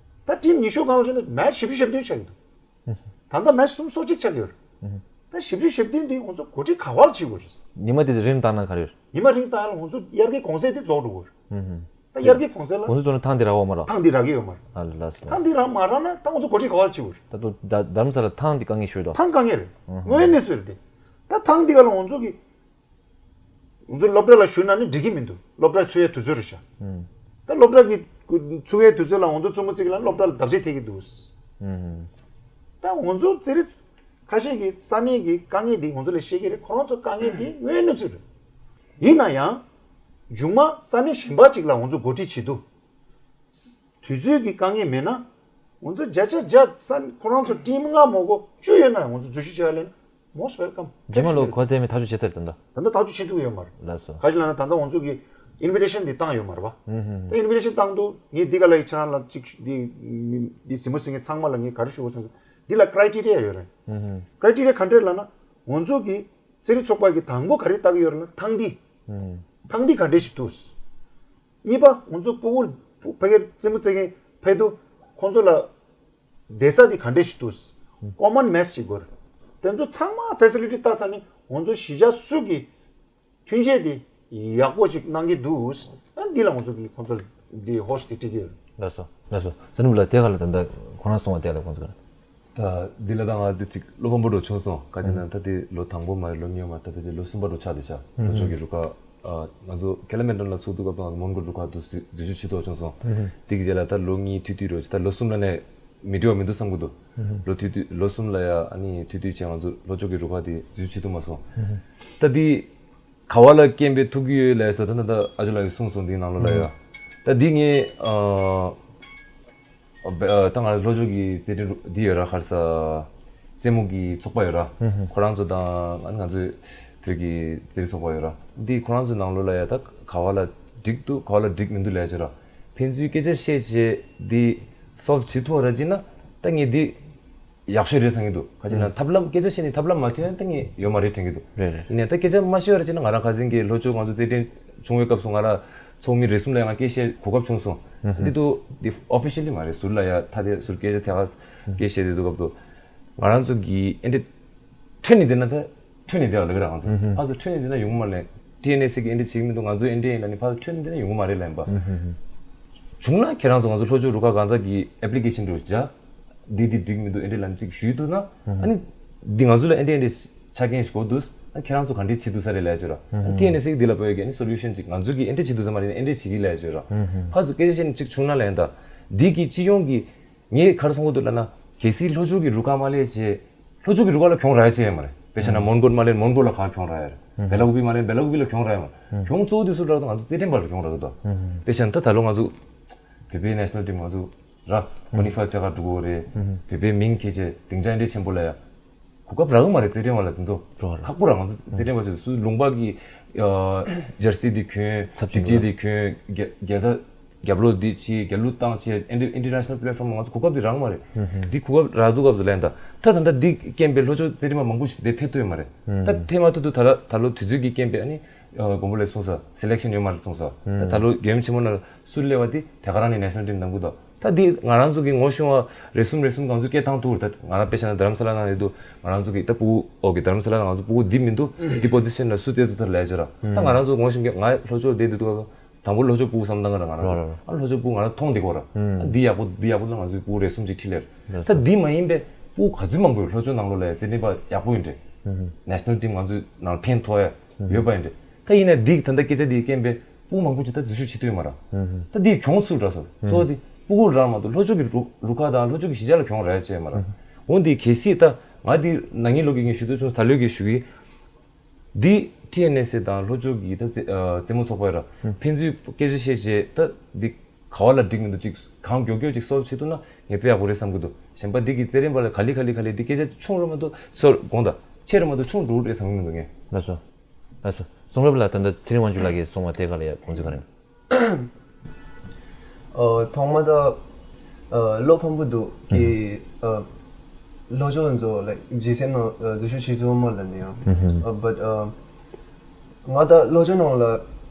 ད་ཊིམ་ཉི་ཤུ་སྒང་ལ་བྱས་ན་མེ་ཆི་བཞི་བཅུ་ཞེ་བདུན་ཆགས་ཀྱི་འདུག་ཨུམ། ད་ལྟ་མེ་ཆི་སུམ་ཅུ་སོ་གཅིག་ཆགས་ཀྱི་ཡོད་རེད། ཨུམ། ད་བཞི་བཅུ་ཞེ་བདུན་འདི་ང་ཚོ་གོ་སྒྲིག་ག་བ་ལ་བྱེད་དགོས་རེད། ཉི་མ་དེ་ཚོ་རིང་བཏང་ན་ག་རེ་རེད། ཉི་མ་རིང་བཏང་ཡ་ལ་ང་ཚོ་དབྱར་ཁའི་གུང་སེང་དེ་རྫོགས་འགྲོ་གི་རེད། ཨུམ། ད་དབྱར་ཁའི་གུང་སེང་ལ། ཁོང་ཚོ་ཚོ་ནི་ཐང་འདི་རག་ཡོད་མ་རེད། ཐང་འདི་རག་གི་ཡོད་མ་རེད། ཨ་ལ་ལ་ལ། ཐང་འདི་རག་མ་རག་ན་ད་ང་ཚོ་གོ་སྒྲིག་ག་བ་ལ་བྱེད་དགོས་རེད། ད་ལྟ་རྡ་རྡ་རམ་ས་ལ་ཐང་འདི་དཀའ་ངལ་ཤོར་དོ། ཐང་དཀའ་ངལ་རེད། ཨུམ། དངོས་གནས་སུ་རེད་དེ། ད་ཐང་འདི་ག་ལ་ང་ཚོ་གི་ང་ཚོ་སློབ་གྲྭ་ལ་ཞུགས་ན་ནི་འགྲིག་གི་མི་འདུག་སློབ་གྲྭ་ཚུགས་ཡའི་དུས་ཚོད་རེད་ཤག་ཨུམ། ད་སློབ་གྲྭ་གི་ཚུགས་ཡའི་དུས་ཚོད་ལ་ང་ཚོ་བཙུན་མོ་གཅིག་ལ་སློབ་གྲྭ་ལ་བརྡབ་གསིག་ཐེབས་ཀྱི་འདུག་ཨུམ། ད་ང་ཚོ་རྩེད་རིགས་ཁ་ཤས་ཀྱིས་ས་གནས་ཀྱི་དཀའ་ངལ་འདི་ང་ཚོ་ལ་བཤད་ཀྱི་རེད། ཁོ་རང་ཚོ་དཀའ་ངལ་འདི་དངོས་གནས་ཚུལ་རེད། ཡིན་ན་ཡང་། མཇུག་མ་ས་གནས་གཞན་པ་གཅིག་ལ་ང་ཚོ་འགོ་ཁྲིད་བྱེད་དུས། དུས་ཚོད་ཀྱི་དཀའ་ངལ་མེད་ན། ང་ཚོ་བརྒྱ་ཆ་བརྒྱ་ས་ཁོ་རང་ཚོ་ཊིམ་ལྔ་མོ་གོ་བཅུ་ཡོད་ན་ཡང་ང་ཚོ་འཛུལ་ཞུགས་བྱེད་ཡ་ལེན། Most welcome. རྗེས་མ་ལོ་གོ་ཚད་མི་ཐག་གཅོད་བྱེད་ཚར་ད་ལྟ། ད་ལྟ་ཐག་གཅོད་བྱེད་ཐུབ་ཡོད་མ་རེད། ལགས་སོ། ག་ཅི་ལབ་ན་ད་ལྟ་ང་ཚོ་གི་ཨིན་བི་ཊེ་ཤན་འདི་བཏང་ཡོད་མ་རེད་པ། ཨུམ་ཧུམ། ད་ཨིན་བི་ཊེ་ཤན་བཏང་དུས་ངས་འདི་ག་ལ་ཡི་ཁྱེད་རང་ལ་ཅིག་འདི་འདི་གཟིགས་མོ་གཟིགས་མཁན་ཚང་མ་ལ་ངས་ག་རེ་ཞུ་དགོས་སོང་ཟེར། འདི་ལ་ཀྲའི་ཊི་རི་ཡ་ཡོད་རེད། ཀྲའི་ཊི་རི་ཡ་ག་འདྲས་ལབ་ན། ང་ཚོ་གི་རྩེད་རིགས་ཚོགས་པ་གི་དང་པོ་ག་རེ་ལྟ་གི་ཡོད་རེད་ན། ཐང་འདི། ཐང་འདི་ག་འདྲས་ཞིག་འདུག་གཉིས་པ་ང་ཚོ་སྤུ་གུ་ཕ་གིར་རྩེད་མོ་རྩེ་མཁན་ཕེབས་དུས་ཁོང་ཚོ་ལ་བསྡད་ས་འདི་ག་འདྲས་ཞིག་འདུག་ཀོ་མན་མེ་སི་ཅིག་དགོས་རེད། དེ་ཚོ་ཚང་མ་ཕེ་སི་ལི་ཊི་ལྟ་ཚར་ནས་ང་ཚོ་གཞིས་ཆགས་སུ་གི་མཐུན་རྐྱེན་དེ་ཡག་པོ་ཅིག་གནང་གི་འདུག་ཨ་འདི་ལ་ང་ཚོ་གི་ཁོང་ཚོ་འདི་ཧོ་སི་ཊི་དེ་སྤྲད་ཀྱི་ཡོད། ལགས་སོ། ལགས་སོ། ས་ནུབ་ལ་དེ་ག་ལ་ད་ལྟ་ཁོ་རང་སོང་བ་དེ་ལ་ཁོང་ཚོ་ག་ད་འདི་ལ་ད་ང་འདི་ཅིག་བློ་ཕམ་པོ་འགྲོ་བྱུང་སོང་། ག་ཅི་ན་ད་དེ་ལོ་དང་པོ་མ་རེད། ལོ་གཉིས་པ་མ་རེད། ད་ཕལ་ཆེར་ལོ་གསུམ་པ་འགྲོ་ཆགས་བསྡད་ཤག་ལྷོ་ཕྱོགས་ཀྱི་རུ་ཁག་ཨ་ང་ཚོ་ཀེ་ལི་མན་ཊོན་ལ་ཚུགས་དུས་སྐབས་ང་ཚོ་མོན་གྷོ་རུ་ཁག་ཏུ་འཛུལ་འཛུལ་ཞུགས་བྱེད་ཐུབ་བྱུང་སོང་། དེ་གི་རྗེས་ལ་ད་ལོ་གཉིས་ཐུག་དུས་རེད། ད་ལོ་གསུམ་ལ་ནས་མི་འགྲོ་བ་མི་འདུག་བསམ་གི་འདུག་ལོ་ཐུག་དུས་ལོ་གསུམ་ལ་ཡ་ཨ་ནི་ཐུག་དུས་ཆེ་ང་ཚོ་ལྷོ་ཕྱོགས་ཀྱི་རུ་ཁག་དེ་འཛུལ་ཞུགས་བྱེད་ཐུབ་མ་སོང་། ད་དེ་ག་བ་ལ་རྐྱེན་པས་ཐུག་གི་ཡོད་ལབ་ས། ད་ད་ད་ཨ་ཅོ་ལགས་ཀྱིས་གསུངས་སོང་། འདིའི་ནང་ལོགས་ལ་ཡ། ད་འདི་ངས་ཨ་ད་ང་ལྷོ་ཕྱོགས་ཀྱི་རྩེད་འགྲན་འདི་ཡོད་ར། ཁར་ས་རྩེད་མོ་གི་ཚོགས་པ་ཡོད་ར། ཁོ་རང་ཚོ་དང་ང་ང་ཚོའི་བོད་ཀྱི་རྩེད་རིགས་ཚོགས་པ་ཡོད་ར། འདི་ཁོ་རང་ཚོའི་ནང་ལོགས་ལ་ཡ་ད་ག་བ་ལ་འགྲིག་འདུག་ག་བ་ལ་འགྲིག་མི་འདུག་ལབ་ཀྱི་ར། ཕན་ཚུན་སྐད་ཆ་བཤད་བྱས་འདི་སོལ་བ་བྱེད་ཐུབ་པ་ར་བྱས་ན་ད་ངས་འདི་ཡག་ཤོས་རེད་བསམ་གྱི་འདུག་ག་ཅི་ན་ཐབས་ལམ་སྐད་ཆ་བཤད་ནས་ཐབས་ལམ་མ་ཐོན་ན་ད་ངས་ཡོད་མ་རེད་དྲན་གྱི་འདུག་རེད་རེད། ཡིན་ནའི་ད་སྐད་ཆ་མ་བཤད་པ་རེད་བྱས་ན། ང་རང་ཁ་སང་གི་ལྷོ་ཕྱོགས་ང་ཚོ་རྩེད་འགྲན་བྱུང་བའི་སྐབས་སུ་ང་རང་ཚོགས་མི་རེ་ཟུང་ལ་ཡང་སྐད་བཤད་གོ་སྐབས་བྱུང་སོང་། འདི་དུ་འདི་ཨོ་ཕི་ཤལ་ལི་མ་རེད། ཟུར་ལ་ཡ་ཐ་དེ་ཟུར་སྐད་ཆ་ཐད་ཀར་སྐད་བཤད་དེ་འདུག་སྐབས་དུ་ང་རང་ཚོ་གི་ཨེ་འདྲ་ཁྲོད་ནས་བསྡད་ན་ད་ཁྲོད་ནས་བསྡད་པ་ལ་གི་ར། ང་ཚོ་ཕར་ཚུར་ཁྲོད་ནས་བསྡད་ན་ཡོང་གི་མ་རེད། ཊི་ཨེན་ཨེ་སི་གི་ཨེ་འདྲ་བྱེད་ཀྱི་མི་འདུག་ང་ཚོ་ཨེ་འདྲ་ཡིན་ལབ་ནས་ཕར་ཚུར་ཁྲོད་ནས་བསྡད་ན་ཡོང་གི་མ་རེད་ལབ་ཡིན་པ། བྱུང་ན་ཁྱེད་རང་ཚོ་ང་ཚོ་ལྷོ་ཕྱོགས་རུ་ཁག་གང་ཟག་གི་ཨེབ་ལི་ཀེ་ཤན་འགྲོ་བྱ། འདི་འདི་འགྲིག་མི་འདུག་ཨེ་འདྲ་ལབ་ཅིག་ཞུས་འདུག་ན། ཨ་ནི་འདི་ང་ཚོ་ལ་ཨེ་འདྲ་ཨེ་འདྲ་ཆ་རྐྱེན་ཞིག་དགོས་འདུག་ཨ་ཁྱེད་རང་ཚོ་ག་འདྲས་བྱེད་འདུག་ས་རེད་ལབ་ཡ་བྱོས་ར། ཨ་ནི་ཊི་ཨེན་ཨེ་སི་འདི་ལ་བོད་ཀྱི་ཨ་ནི་སོ་ལུ་ཤན་ཅིག་ང་ཚོ་གི་ཨེ་འདྲ་བྱེད་འདུག་ས་མ་རེད་ན་ཨེ་འདྲ་བྱེད་ཀྱི་ལབ་ཡ་བྱོས་ར། ཕར་ཚུར་སྐད་ཆ་བཤད་ནས་ཅིག་བྱུང་ན་ལབ་ཡ་ད། འདི་གི་སྤྱི་ཡོངས་ཀྱི་ངས་ག་རེ་གསུང་གི་འདུག་ལབ་ན། གལ་སྲིད་ལྷོ་ཕྱོགས་ཀྱི་རུ་ཁག་མ་སླེབས་བྱས། ལྷོ་ཕྱོགས་ཀྱི་རུ་ཁག་ལ་གྱོང་རག་ཡ་ཅི་ཡང་མ་རེད། དཔེ་བཞག་ན་མོན་གྷོ་མ་སླེབས་མོན་གྷོ་ལ་ག་གྱོང་རག་ཡ་རེད། བེ་ལ་ཀུ་པི་མ་སླེབས་བེ་ལ་ཀུ་པི་ལ་གྱོང་རག་ཡ་མ་རེད། གྱོང་གཙོ་བོ་དེ་སུ་རག་འདུག་ང་ཚོ་རྩེད་འགྲན་པ་ལ་གྱོང་རག་གི་འདུག་དཔེ་བཞག་ན་ད་ད་ལོ་ང་ཚོ་བོད་པའི་ནེ་ཤ་ནལ་ཊིམ་ང་ཚོ་ར་ཀོ་ལི་ཕའི་རྩེད་གར་འགྲོ་གི་ཡོད་རེད། བོད་པའི་མིང་ཁྱེར་བྱས་སྡིངས་ཆ་འདི་འདྲ་ཆེན་པོ་ལ་ཡ། གོ་སྐབས་རག་གི་མ་རེད། རྩེད་འགྲན་པ་ལ་དེ་ཚོ་རོ་རོ། ཁག་པོ་ར། ང་ཚོ་རྩེད་འགྲན་པ་ཚོས་སུ་ལུང་པ་གི་ཨ་ཇར་སི་འདི་གྱོན། ཚབ་ཅིག་ཊི་ཤར་ཊི་འདི་གྱོན། རྒྱ་རྒྱ་ད་རྒྱབ་ལོགས་འདི་བྱས་རྒྱབ་ལོགས་བཏང་བྱས་ཨིན་ཊར་ཨིན་ཊར་ནེ་ཤ་ནལ་པི་ལེཊ་ཕོམ་ལ་ང་ཚོ་གོ་སྐབས་འདི་རག་གི་མ་རེད། འདི་གོ་སྐབས་རག་དུས་སྐབས་སུ་ལན་ད་ད་ད་ད་འདི་རྐྱེན་པས་ལྷོ་ཕྱོགས་རྩེད་འགྲན་པ་མང་པོ་ཞིག་འདིར་ཕེབས་ཐུབ་ཡོད་མ་རེད། ད་ཕེབས་མ་ཐུབ་དུས་ད་ལ་ད་ལོ་དུས་ཚོད་ཀྱི་རྐྱེན་པས་ཨ་ནི་ཨ་མགོན་པོ་ལགས་གསུངས་ས་སེ་ལེག་ཤན་ཡོད་མ་རེད་གསུངས་ས། ད་ད་ལོ་རྒྱལ་ཡུམ་ཆེན་མོ་ནང་སུ་སླེབས་པ་དེ་དེ་ག་རང་ནས་ནེ་ཤ་ནལ་ཊིམ་གནང་གི་འདུག་ད་འདི་ང་རང་ཚོ་གི་ངོ་ཤེས་པ་རེ་ཟུང་རེ་ཟུང་གང་ཚོད་སྐད་བཏང་ཐུབ་རེད། ད་ང་རང་དཔེ་བཞག་ན་དྷ་རམ་ས་ལ་ནང་ཡོད་དུས་ང་རང་ཚོ་གི་ད་སྤུ་གུ་ཨོ་གི་དྷ་རམ་ས་ལ་ནང་ང་ཚོ་སྤུ་གུ་འདི་མི་འདུག་འདི་པོ་ཛི་ཤན་ལ་སུ་རྩེད་ཐུབ་ཐུབ་ལབ་ཡ་བྱོས་ར། ད་ང་རང་ཚོ་ངོ་ཤེས་ཀྱི་ང་ལྷོ་ཕྱོགས་བསྡད་དུས་དང་པོ་ལྷོ་ཕྱོགས་སྤུ་གུ་བསམ་བཏང་གི་ར། ང་རང་ཚོ་རོ་རོ་རོ། ཨ་ལྷོ་ཕྱོགས་སྤུ་གུ་ང་རང་མཐོང་བསྡད་ཀྱི་ཡོད་ར། ཨ་འདི་ཡག་པོ་འདི་ཡག་པོ་ལ་ང་ཚོའི་སྤུ་གུ་རེ་ཟུང་ཅིག་ཁྲིད་ལེ་ར། ད་འདི་མ་ཡིན་པའི་སྤུ་གུ་ག་ཚོད་མང་པོ་ཡོད་ལྷོ་ཕྱོགས་ནང་ལོགས་ལ་ཡ་རྩེད་འགྲན་པ་ཡག་པོ་ཡིན་ཏེ། ནེ་ཤ་ནལ་ཊིམ་ང་ཚོའི་ནང་ཕན་ཐོགས་ཡ་ཡོད་པ་ཡིན་ཏེ། ད་ཡིན་ནའི་འདི་ད་ལྟ་སྐད་ཆ་འདིའི་རྐྱེན་པས་སྤུ་གུ་མང་པོ་ཅིག་ད་འཛུལ་ཞུགས་བྱེད་ཐུབ་ཡོད་མ་ར། ད་འདིའི་གྱོང་སུ་རག་སོང་། གཙོ་བོ་འདི་སྤུ་གུ་རག་མ་གཏོགས་ལྷོ་ཕྱོགས་ཀྱི་རུ་རུ་ཁག་དང་ལྷོ་ཕྱོགས་ཀྱི་གཞིས་ཆགས་ལ་གྱོང་རག་ཡ་ཅི་ཡང་མ་ར། འོ་འདི་གལ་སྲིད་ད་ང་འདི་ན་ནིང་ལོ་གི་ངས་ཞུ་འདོད་བྱུང་། ད་ལོའི་གི་ཞུ་གི། འདི་ཊི་ཨེན་ཨེ་སི་ཨེ་དང་ལྷོ་ཕྱོགས་ཀྱི་ད་རྩེ་ཨ་རྩེད་མོ་ཚོགས་པ་ཡོད་ར། ཕན་ཚུན་སྐད་ཆ་བཤད་བྱས་ད་འདི་ག་བ་ལ་འགྲིག་མི་འདུག་ཅིག་གང་མགྱོགས་མགྱོགས་ཅིག་སོལ་བྱེད་ཐུབ་ན་ངས་དཔེ་ཡག་པོ་རེད་བསམ་གྱི་འདུག་གཞན་པ་འདི་གི་རྩེད་རན་པ་ལ་ག་ལེ་ག་ལེ་ག་ལེ་འདི་སྐད་ཆ་ཆུང་རུ་མ་གཏོགས་སོར་དགོངས་དག་ཆེ་རུ་མ་གཏོགས་ཆུང་འགྲོ་གི་རེད་བསམ་གྱི་མི་འདུག་ངས། ལགས་སོ། ལགས་སོ། གསུང་རབ་ལ་ད་ལྟ་ཚེ་རིང་དབང་ཕྱུག་ལགས་ཀྱིས་གསུངས་པ་དེ་ག་ལ་ཡ་དགོངས་ཚུལ་ག་རེ། ཨ་ཐོག་མ་ད་ཨ་བློ་ཕམ་པོ་འདུག་གི། ཨ་ལྷོ་ཕྱོགས་ཚོ་ལའིཀ་ཇི་སི་ཨེམ་ནང་ཨ་འཛུལ་ཞུགས་བྱེད་ཐུབ་མ་ལབ་ནས་ཡང་། ཨ་བཊ་ཨ་ང་ད་ལྷོ་ཕྱོགས་ནང་ལ་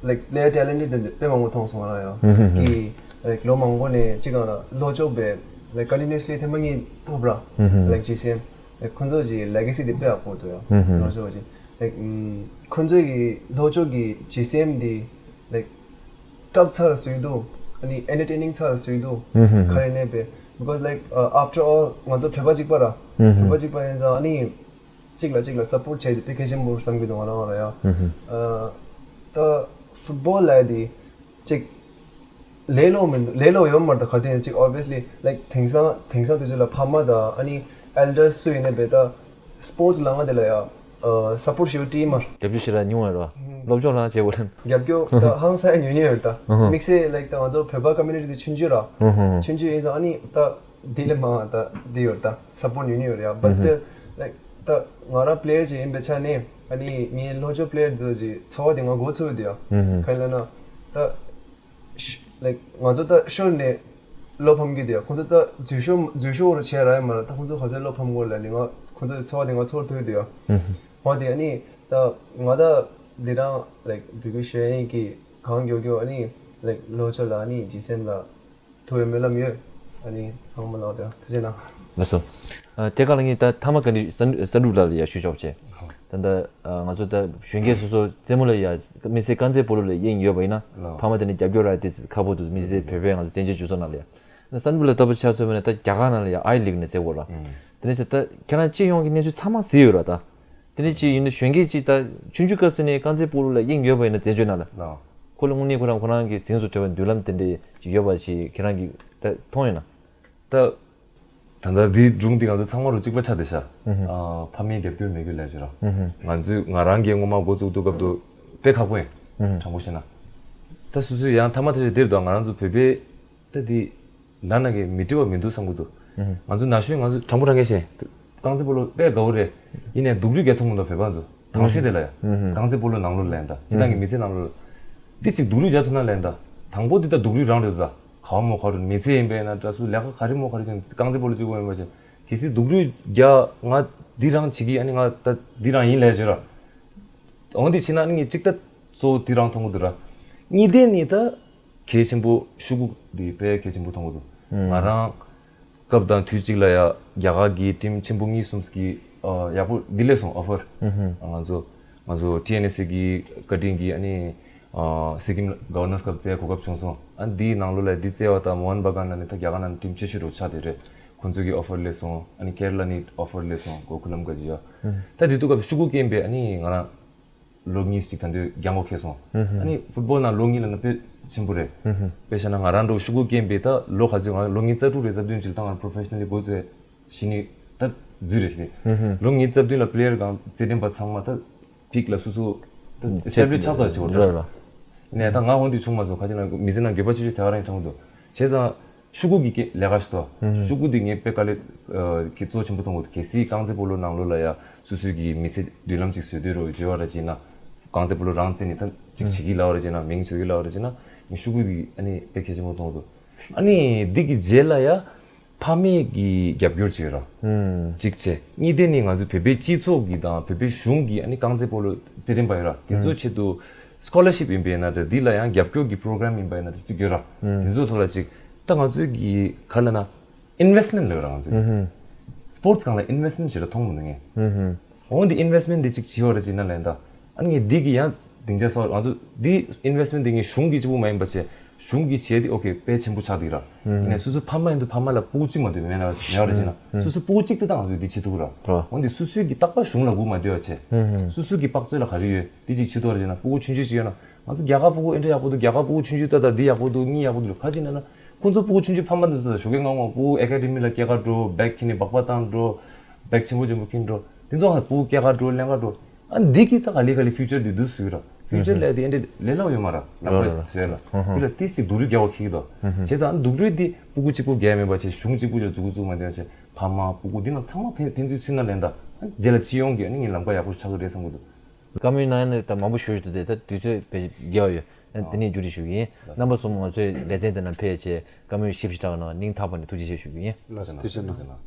ལའིཀ་པི་ལེ་ཡར་ཊེ་ལེན་ཊེཌ་དཔེ་མང་པོ་མཐོང་སོང་ར་ཡ། གི་ལའིཀ་ལོ་མང་པོ་ནས་གཅིག་གང་ལ་ལྷོ་ཕྱོགས་པའི་ལའིཀ་ཀོན་ཊི་ནུ་ཨ་སི་ལི་ཐེངས་མ་གཉིས་ཐོབ་ར། ལའིཀ་ཇི་སི་ཨེམ་ལའིཀ་ཁོང་ཚོ་གི་ལེ་ག་སི་དེ་དཔེ་ཡག་པོ་འདུག་ཡ། ལྷོ་ཕྱོགས་ཀྱི་ལའིཀ་ཁོང་ཚོ་གི་ལྷོ་ཕྱོགས་ཀྱི་ཇི་སི་ཨེམ་དེ་ལའིཀ་སྐྲག་ཚར་སྲིད་འདུག་ཨ་ནི་ཨེན་ཊར་ཊེ་ནིང་ཚར་སྲིད་འདུག་ག་རེ་ནས་པས། because like uh, after all ང་ཚོ་བོད་པ་གཅིག་པ་ར། བོད་པ་གཅིག་པ་ཡིན་ཙང་ཨ་ནི་གཅིག་ལ་གཅིག་ལ་སབ་པོར་བྱས་ཏེ་དཔེ་གལ་ཆེན་པོ་བསམ་གྱི་འདུག་ང་རང་ལ་ཡ། ཨ་ད་ཕུཊ་བོལ་ལབ་དེ་གཅིག་ལས་སླ་པོ་མི་འདུག་ལས་སླ་པོ་ཡོད་མ་རེད། ད་ག་དུས་ཡིན་གཅིག་obviously like དེང་སང་དེང་སང་དུས་ཚོད་ལ་ཕ་མ་དང་ཨ་ནི་ཨེལ་ཌར་སུ་ཡིན་ནའི་པས་ད་སྤོར་ཊི་ལ་ང་དེ་ལ་ཡ་ཨ་སབ་པོར་ཊི་ཞུ་ཊིམ་མར་རྒྱབ་སྐྱོར་ཞེ་དྲག་ཉུང་བ་རེད་བ། སློབ་སྦྱོང་ལ་བྱེད་དགོས་རེད། རྒྱབ་སྐྱོར་ད་ཧང་སང་ཉུང་ཉུང་ཡོད་ད། དམིགས་བསལ་like ད་ང་ཚོ་བོད་པ་ཀོ་མིའུ་ནི་ཊི་དེ་ཆུང་ཆུང་ར། ཆུང་ཆུང་ཡིན་ཙང་ཨ་ནི་ད་དེ་ལས་མང་ད་དེ་ཡོད་ད་སབ་པོར་ཊི་ཉུང་ཉུང་ཡོད་རེད་ཡ། but still like ད་ང་རང་པི་ལེ་ཡར་ཅིག་ཡིན་པའི་ཆ་ནས་ཨ་ནི་ངའི་ལྷོ་ཕྱོགས་པི་ལེ་ཡར་ཚོ་ཅིག་ཚོར་བ་དེ་ང་མགོ་ཚོས་ཡོད་ཡ། ག་རེ་ལབ་ན་ད་ཤ་like ང་ཚོ་ད་ཤོར་ནས་ བློ་ཕམ་གྱི་དེ་ཁོང་ཚོ་ད་འཛུལ་ཞུགས་འཛུལ་ཞུགས་རུ་བྱས་ར་ཡ་མ་ར། ད་ཁོང་ཚོ་ག་ཚོད་བློ་ཕམ་དགོས་ལ་ནི་ང་ཁོང་ཚོ་ཚོར་བ་དེ་ང་ཚོར་ཐུབ་དེ་ཡོད། ཧོ་དེ་ཨ་ནི་ད་ང་ད་འདི་རང་ལའིག་བོད་སྐད་ཤེས་ཡིན་གྱི་གང་མགྱོགས་མགྱོགས་ཨ་ནི་ལའིག་ལོ་ཆོ་ལ་ཨ་ནི་རྗེས་སེམས་ལ་ཐུབ་ཡོད་སྨོན་ལམ་ཡོད། ཨ་ནི་ཚང་མ་ལ་དེ་ཐུགས་རྗེ་གནང་། ལགས་སོ། ཨ་དེ་ག་ལ་ངས་ད་ཐ་མ་ག་འདྲི་ས་ས་འབྲུག་ལགས་ལ་ཡ་ཞུ་ཆོག་བྱས། ད་ད་ང་ཚོ་ད་གཞོན་སྐྱེས་སོ་སོ་རྩེད་མོ་ལ་ཡ་མི་ཚེ་རྐང་རྩེད་སྤོ་ལོ་ལ་དབྱིངས་ཡོད་པ་ཡིན་ན་ཕ་མ་དེ་ནས་རྒྱབ་སྐྱོར་རག་དེ་ཁག་པོ་འདུག་མི་ཚེ་བོད་པའི་ང་ཚོ་བཙན་བྱོལ་སྤྱི་ཚོགས་ནང་ལ་ཡ། ས་འབྲུག་ལ་ལྟ་བུ་ཆ་མཚོན་པ་ན་ད་རྒྱ་གར་ནང་ལ་ཡ་ཨའི་ལིག་ནས་རྩེད་གོ་ར། དེ་ནས་ད་ཁྱེད་རང་སྤྱི་ཡོངས་ཀྱི་གནས་ཚུལ་ཚང་མ་གཟིགས་ཡོད་ར་ད། དེ་ནས་ཅིག་ཡིན་ན་གཞོན་སྐྱེས་ཅིག་ད་ཆུང་ཆུང་སྐབས་ཚེ་ནས་རྐང་རྩེད་སྤོ་ལོ་ལ་དབྱིངས་ཡོད་པ་ཡིན་ན་བཙན་བྱོལ་ནང་ལ། ལགས། ཁོ་ལ་དངོས་གནས་ཁོ་རང་ཁོ་རང་གི་གཟེངས་སུ་ཐོན་པའི་མདུན་ལམ་དེ་འདྲའི་ཅིག་ཡོད་པ་ཞིག་ཁྱེད་རང་གིས་ད་མཐོང་ཡོད་ན། ད། ད་ལྟ་འདིའི་སྒྲུང་འདི་ང་ཚོ་ཚང་མ་རུ་གཅིག་པ་ཆགས་བསྡད་ཤག་ཨ་ཕ་མའི་རྒྱབ་སྐྱོར་མེད་རྒྱུ་ལས་བྱེད་ར། ང་ཚོས་ང་རང་གིས་སྔོན་མ་འགོ་བཙུགས་དུས་སྐབས་དུ་དཔེ་ཁག་པོ་ཡིན། དྲང་པོ་བཤད་ན། ད་སོ་སོས་ཡང་ཐ་མ་ཐ་ཤལ་འདིར་དུ་ང་རང་ཚོ་བོད་པའི་ད་འདི། ལ་ན་གི་མི་འགྲིག་པ་མི་འདུག་བསམ་གི་འདུག་ང་ཚོ་ན་གཞོན་ང་ཚོ་དྲང་པོ་དྲང་གནས་བཤད། རྐང་རྩེད་སྤོ་ལོ་དཔེ་དགའ་བོ་རེད། ཡིན་ནའི་སྡུག་རུས་རྒྱག་ཐུབ་མི་འདུག་བོད་པ་ཚོ། དང་ཤོས་དེ་ལ་ཡ། རྐང་རྩེད་སྤོ་ལོ་ནང་ལོགས་ལ་ཡིན་ད་སྤྱི་བཏང་གི་མི་ཚེ་ནང་ལོགས། འདི་ཅིག་སྡུག་རུས་རྒྱག་ཐུབ་ན་ལ་ཡིན་ད། དང་པོ་འདི་ད་སྡུག་རུས་རང་རེད་ད། ག་བ་མོ་ག་རུ་མི་ཚེ་ཡིན་པས་ན་འདྲ་སུ་ལས་ཀ་ག་རེ་མོ་ག་རེ་བྱུང་རྐང་རྩེད་སྤོ་ལོ་གཅིག་པོ་ཡིན་པ་བྱས། གལ་སྲིད་སྡུག་རུས་རྒྱག་ང་འདི་རང་བྱེད་ཀྱི་ཨ་ནི་ང་ད་འདི་རང་ཡིན་ལས་བྱོས་ར། འོན་ཏེ་ཕྱིན་ན་ནི་གཅིག་ལྟ་གཙོ་བོ་འདི་རང་མཐོང་གི་འདུག་ར། གཉིས་ལྡན་ནི་ད་གལ་ཆེན་པོ་ཤུ་གུ་འདི་དཔེ་གལ་ཆེན་པོ་མཐོང་གི་འདུག་ང་རང་སྐབས་དང་དུས་གཅིག་ལ་ཡ་རྒྱ་གར་གྱི་ཊིམ་ཆེན་པོ་གཉིས་གསུམ་གྱི་ཡག་པོ་འདི་སླེབས་སོང་ཨོ་ཕར། ང་ཚོ་ང་ཚོ་ཊི་ཨེན་ཨེ་སི་གི་བཀའ་དྲིན་གྱིས་ཨ་ནི་སི་ཀིམ་གོ་ཝར་ནར་སི་ཀབ་རྩེ་གོ་སྐབས་བྱུང་སོང་། ཨ་འདིའི་ནང་ལོགས་ལ་འདི་རྩེ་བ་དང་མོ་ཧན་བ་གན་ལ་ནི་ད་རྒྱ་གར་ནང་ཊིམ་ཆེ་ཤོས་རུ་ཆགས་བསྡད་རེད། ཁོང་ཚོ་གི་ཨོ་ཕར་སླེབས་སོང་། ཨ་ནི་ཀེ་ར་ལ་ནི་ཨོ་ཕར་སླེབས་སོང་གོ་ཁུ་ལམ་ག་ཇི་ཡ། ད་དེ་དུས་སྐབས་ཤུ་གུ་རྐྱེན་པས་ཨ་ནི་ང་རང་ལོ་གཉིས་ཤིག་ད་དུང་རྒྱང་གོ་ཁེལ་སོང་། ཨ་ནི་ཕུཊ་བོལ་ནང་ལོ་གཉིས་ལ་ན་དཔེ་ཆེན་པོ་རེད། དཔེ་བཤད་ན་ང་རང་འགྲོ་ཤུ་གུ་རྐྱེན་པས་ད་ལོ་ག་ཚོད་ང་ལོ་ཉིས་རྩ་དྲུག་རེ་རྩ་བདུན་ཅིག་ད་ང་པོ་རོ་ཕེ་ཤི་ནལ་ལི་འགོ་བཙུགས་ཤི་ནི་ད་འཛུལ་རེ་ཤི་ནི། ལོ་ཉིས་རྩ་བདུན་ལ་པི་ལེ་ཡར་གང་རྩེད་འགྲན་པ་ཚང་མ་ད་པིག་ལ་སུ་སུ་ད་ཨེ་སི་ཊེབ་ལི་ཆགས་ཚར་ཆེ་བ་འགྲོ་ར། ནས་ད་ང་འོན་ཏེ་ཆུང་མ་ཚོ་ཁ་ཅིག་ན་མི་ཚེ་ནང་འགྱོད་པ་ཆེ་ཤོས་དེ་ག་རང་ཡིན་ཐང་འདུག་བྱས་ཙང་། ཤུ་གུ་གི་ཀེ་ལས་ཀ་ཞིག་ཏོ། ཤུ་གུ་འདི་ངས་དཔེ་དཀའ་ལས་ཀྱི་གཙོ་ཆེན་པོ་མཐོང་གི་འདུག་གལ་སྲིད་རྐང་རྩེད་སྤོ་ལོ་ནང་ལོགས་ལ་ཡ་སོ་སོའི་གི་མི་ཚེ་མདུན་ལམ་ཅིག་བཟོས་འདོད་རོ་བརྗོད་བ་ར་བྱས་ན། རྐང་རྩེད་སྤོ་ལོ་རང་རྩེད་ནས་ད་ཅིག་བྱེད་ཀྱི་ལབ་པ་ར་བྱས་ན་མིང་བཟོ་གི་ལབ་པ་ར་བྱས་ན་ངས་ཤུ་གུ་འདི་ཨ་ནི་དཔེ་གལ་ཆེན་པོ་མཐོང་གི་འདུག་ཨ་ནི་འདི་གི་རྗེས་ལ་ཡ་ཕ་མས་གི་རྒྱབ་སྐྱོར་བྱེད་ར། གཅིག་བྱས། གཉིས་དེ་ནི་ང་ཚོའི་བོད་པའི་སྤྱི་ཚོགས་ཀྱི་དང་བོད་པའི་གཞུང་གི་ཨ་ནི་རྐང་རྩེད་སྤོ་ལོ་རྩེད་འགྲན་པ་ཡོད་ར་དེ་ཚོའི་ཆེད་དུ་སི་ཀོ་ལར་ཤིབ་ཡིན་པས་ན་འདྲ་འདི་ལ་ཡང་རྒྱབ་སྐྱོར་གྱི་པོ་རོ་གྷ་རམ་ཡིན་པས་ན་འདྲ་གཅིག་ཡོད་ར། དེ་ཚོའི་ཐོག་ལ་གཅིག་ད་ང་ཚོའི་གི་ག་ལ་ན་ཨིན་ཝེ་སི་མེན་ཊི་ལབ་ར་ང་ཚོའི་སི་པོར་ཊི་སི་སྒང་ལ་ཨིན་ཝེ་སི་མེན་ཊི་ཞེ་དྲག་མཐོང་མི་འདུག་ངས། འོ་འདི་ཨིན་ཝེ་སི་མེན་ཊི་འདི་གཅིག་བྱེད་བ་ར་ཅིག་ན་ལན་ད། ཨ་ནི་ངས་འདི་གི་ཡང་སྡིངས་ཆ་གསར་ང་ཚོ་འདི་ཨིན་ཝེ་སི་མེན་ཊི་འདི་ངས་གཞུང་གི་གཅིག་པུ་མ་ཡིན་པ་བྱས་གཞུང་གི་བྱས་འདི་ཨོ་ཁེ་དཔེ་ཆེན་པོ་ཆགས་འདུག་ར། ཡིན་ནའི་སོ་སོ་ཕ་མ་ཡིན་དུས་ཕ་མ་ལ་སྤུ་གུ་གཅིག་མ་གཏོགས་མེད་ན་མེད་བ་ར་ཅིག་ན་སོ་སོ་སྤུ་གུ་གཅིག་དེ་ད་ང་ཚོས་འདི་བྱེད་ཐུབ་ར། འོ་འདི་སོ་སོའི་གི་རྟག་པར་གཞུང་ལ་སྒུག་མ་བསྡད་བ་བྱས་སོ་སོའི་གི་དཔག་ཚོད་ལ་ག་རེ་ཡོད་འདི་གཅིག་བྱེད་ཐུབ་ར་ཅིག་ན་སྤུ་གུ་ཆུང་ཆུང་གཅིག་ཡོད་ན་ང་ཚོ་རྒྱ་གར་སྤུ་གུ་ཨེ་འདྲ་ཡག་པོ་འདུག་རྒྱ་གར་སྤུ་གུ་ཆུང་ཆུང་ད་ད་འདི་ཡག་པོ་འདུག་གཉིས་ཡག་པོ་འདུག་ག་ཅིག་ན་ན། ཁོང་ཚོ་སྤུ་གུ་ཆུང་ཆུང་ཕ་མ་འདི་ཚོ་ཞོགས་ཀས་སྔ་མོ་སྤུ་གུ་ཨེ་ཀ་ཌེ་མི་ལ་སྐྱེལ་ག་འགྲོ། བེག་ཁྱེར་ནས་སྦག་སྦག་བཏང་འགྲོ། བེག་ཆེན་པོ་ཆེན་པོ་འཁྱེར་འགྲོ། དེ་ཚོ་ཧ་སྤུ་གུ་སྐྱེལ་ག་འགྲོ་ལེན་ག་འགྲོ། ཨ་འདི་གི་ད་ག་ལེ་ག་ལེ་ཕིའུ་ཅར་འདི་འདུག་ཟེར་གི་ར། ཕིའུ་ཅར་ལས་དེ་འདྲ་ལས་སླ་པོ་ཡོད་མ་ར། ལག་པ་བཟོས་ལ། འདི་ལ་ཏིས་ཅིག་སྡུག་རུས་རྒྱག་པ་ཁེལ་གི་དོ། བྱས་ཙང་ཨ་སྡུག་རུས་འདི་སྤུ་གུ་གཅིག་པུ་རྒྱག་མེད་པ་བྱས་གཞུང་གཅིག་པུ་ལ་མཛུབ་གུ་བཙུགས་མ་བསྡད་པ་བྱས་ཕ་མ་སྤུ་གུ་འདི་རྣམས་ཚང་མ་ཕན་ཕན་ཚུན་ཚུད་ན་ལེན་ད། ཨ་རྗེས་ལ་སྤྱི་ཡོངས་ཀྱི་ཨ་ནི་ངའི་ལམ་ཀ་ཡག་པོ་ཆགས་ཀྱི་རེད་བསམ་གི་འདུག་བཀའ་མོལ་གནང་ཡ་ནི་ད་མང་པོ་ཞུ་ཞུ་དེ་ད་དུས་ཚོད་བེད་རྒྱག་ཡོད། ཨ་དེ་ནས་བསྒྱུར་བཅོས་ཞུ་གི་ཡིན། རྣམ་པ་གསུམ་ང་ཚོའི་ལེ་ཚན་དེ་ན་ཕེབས་བྱས་བཀའ་མོལ་ཞིབ་ཞིབ་དྲག་གནང་སྙིང་ཐག་པ་ནས་ཐུགས་རྗེ་ཆེ་ཞུ་གི་ཡིན། ལགས་སོ་ཐུགས་རྗེ་གནང་།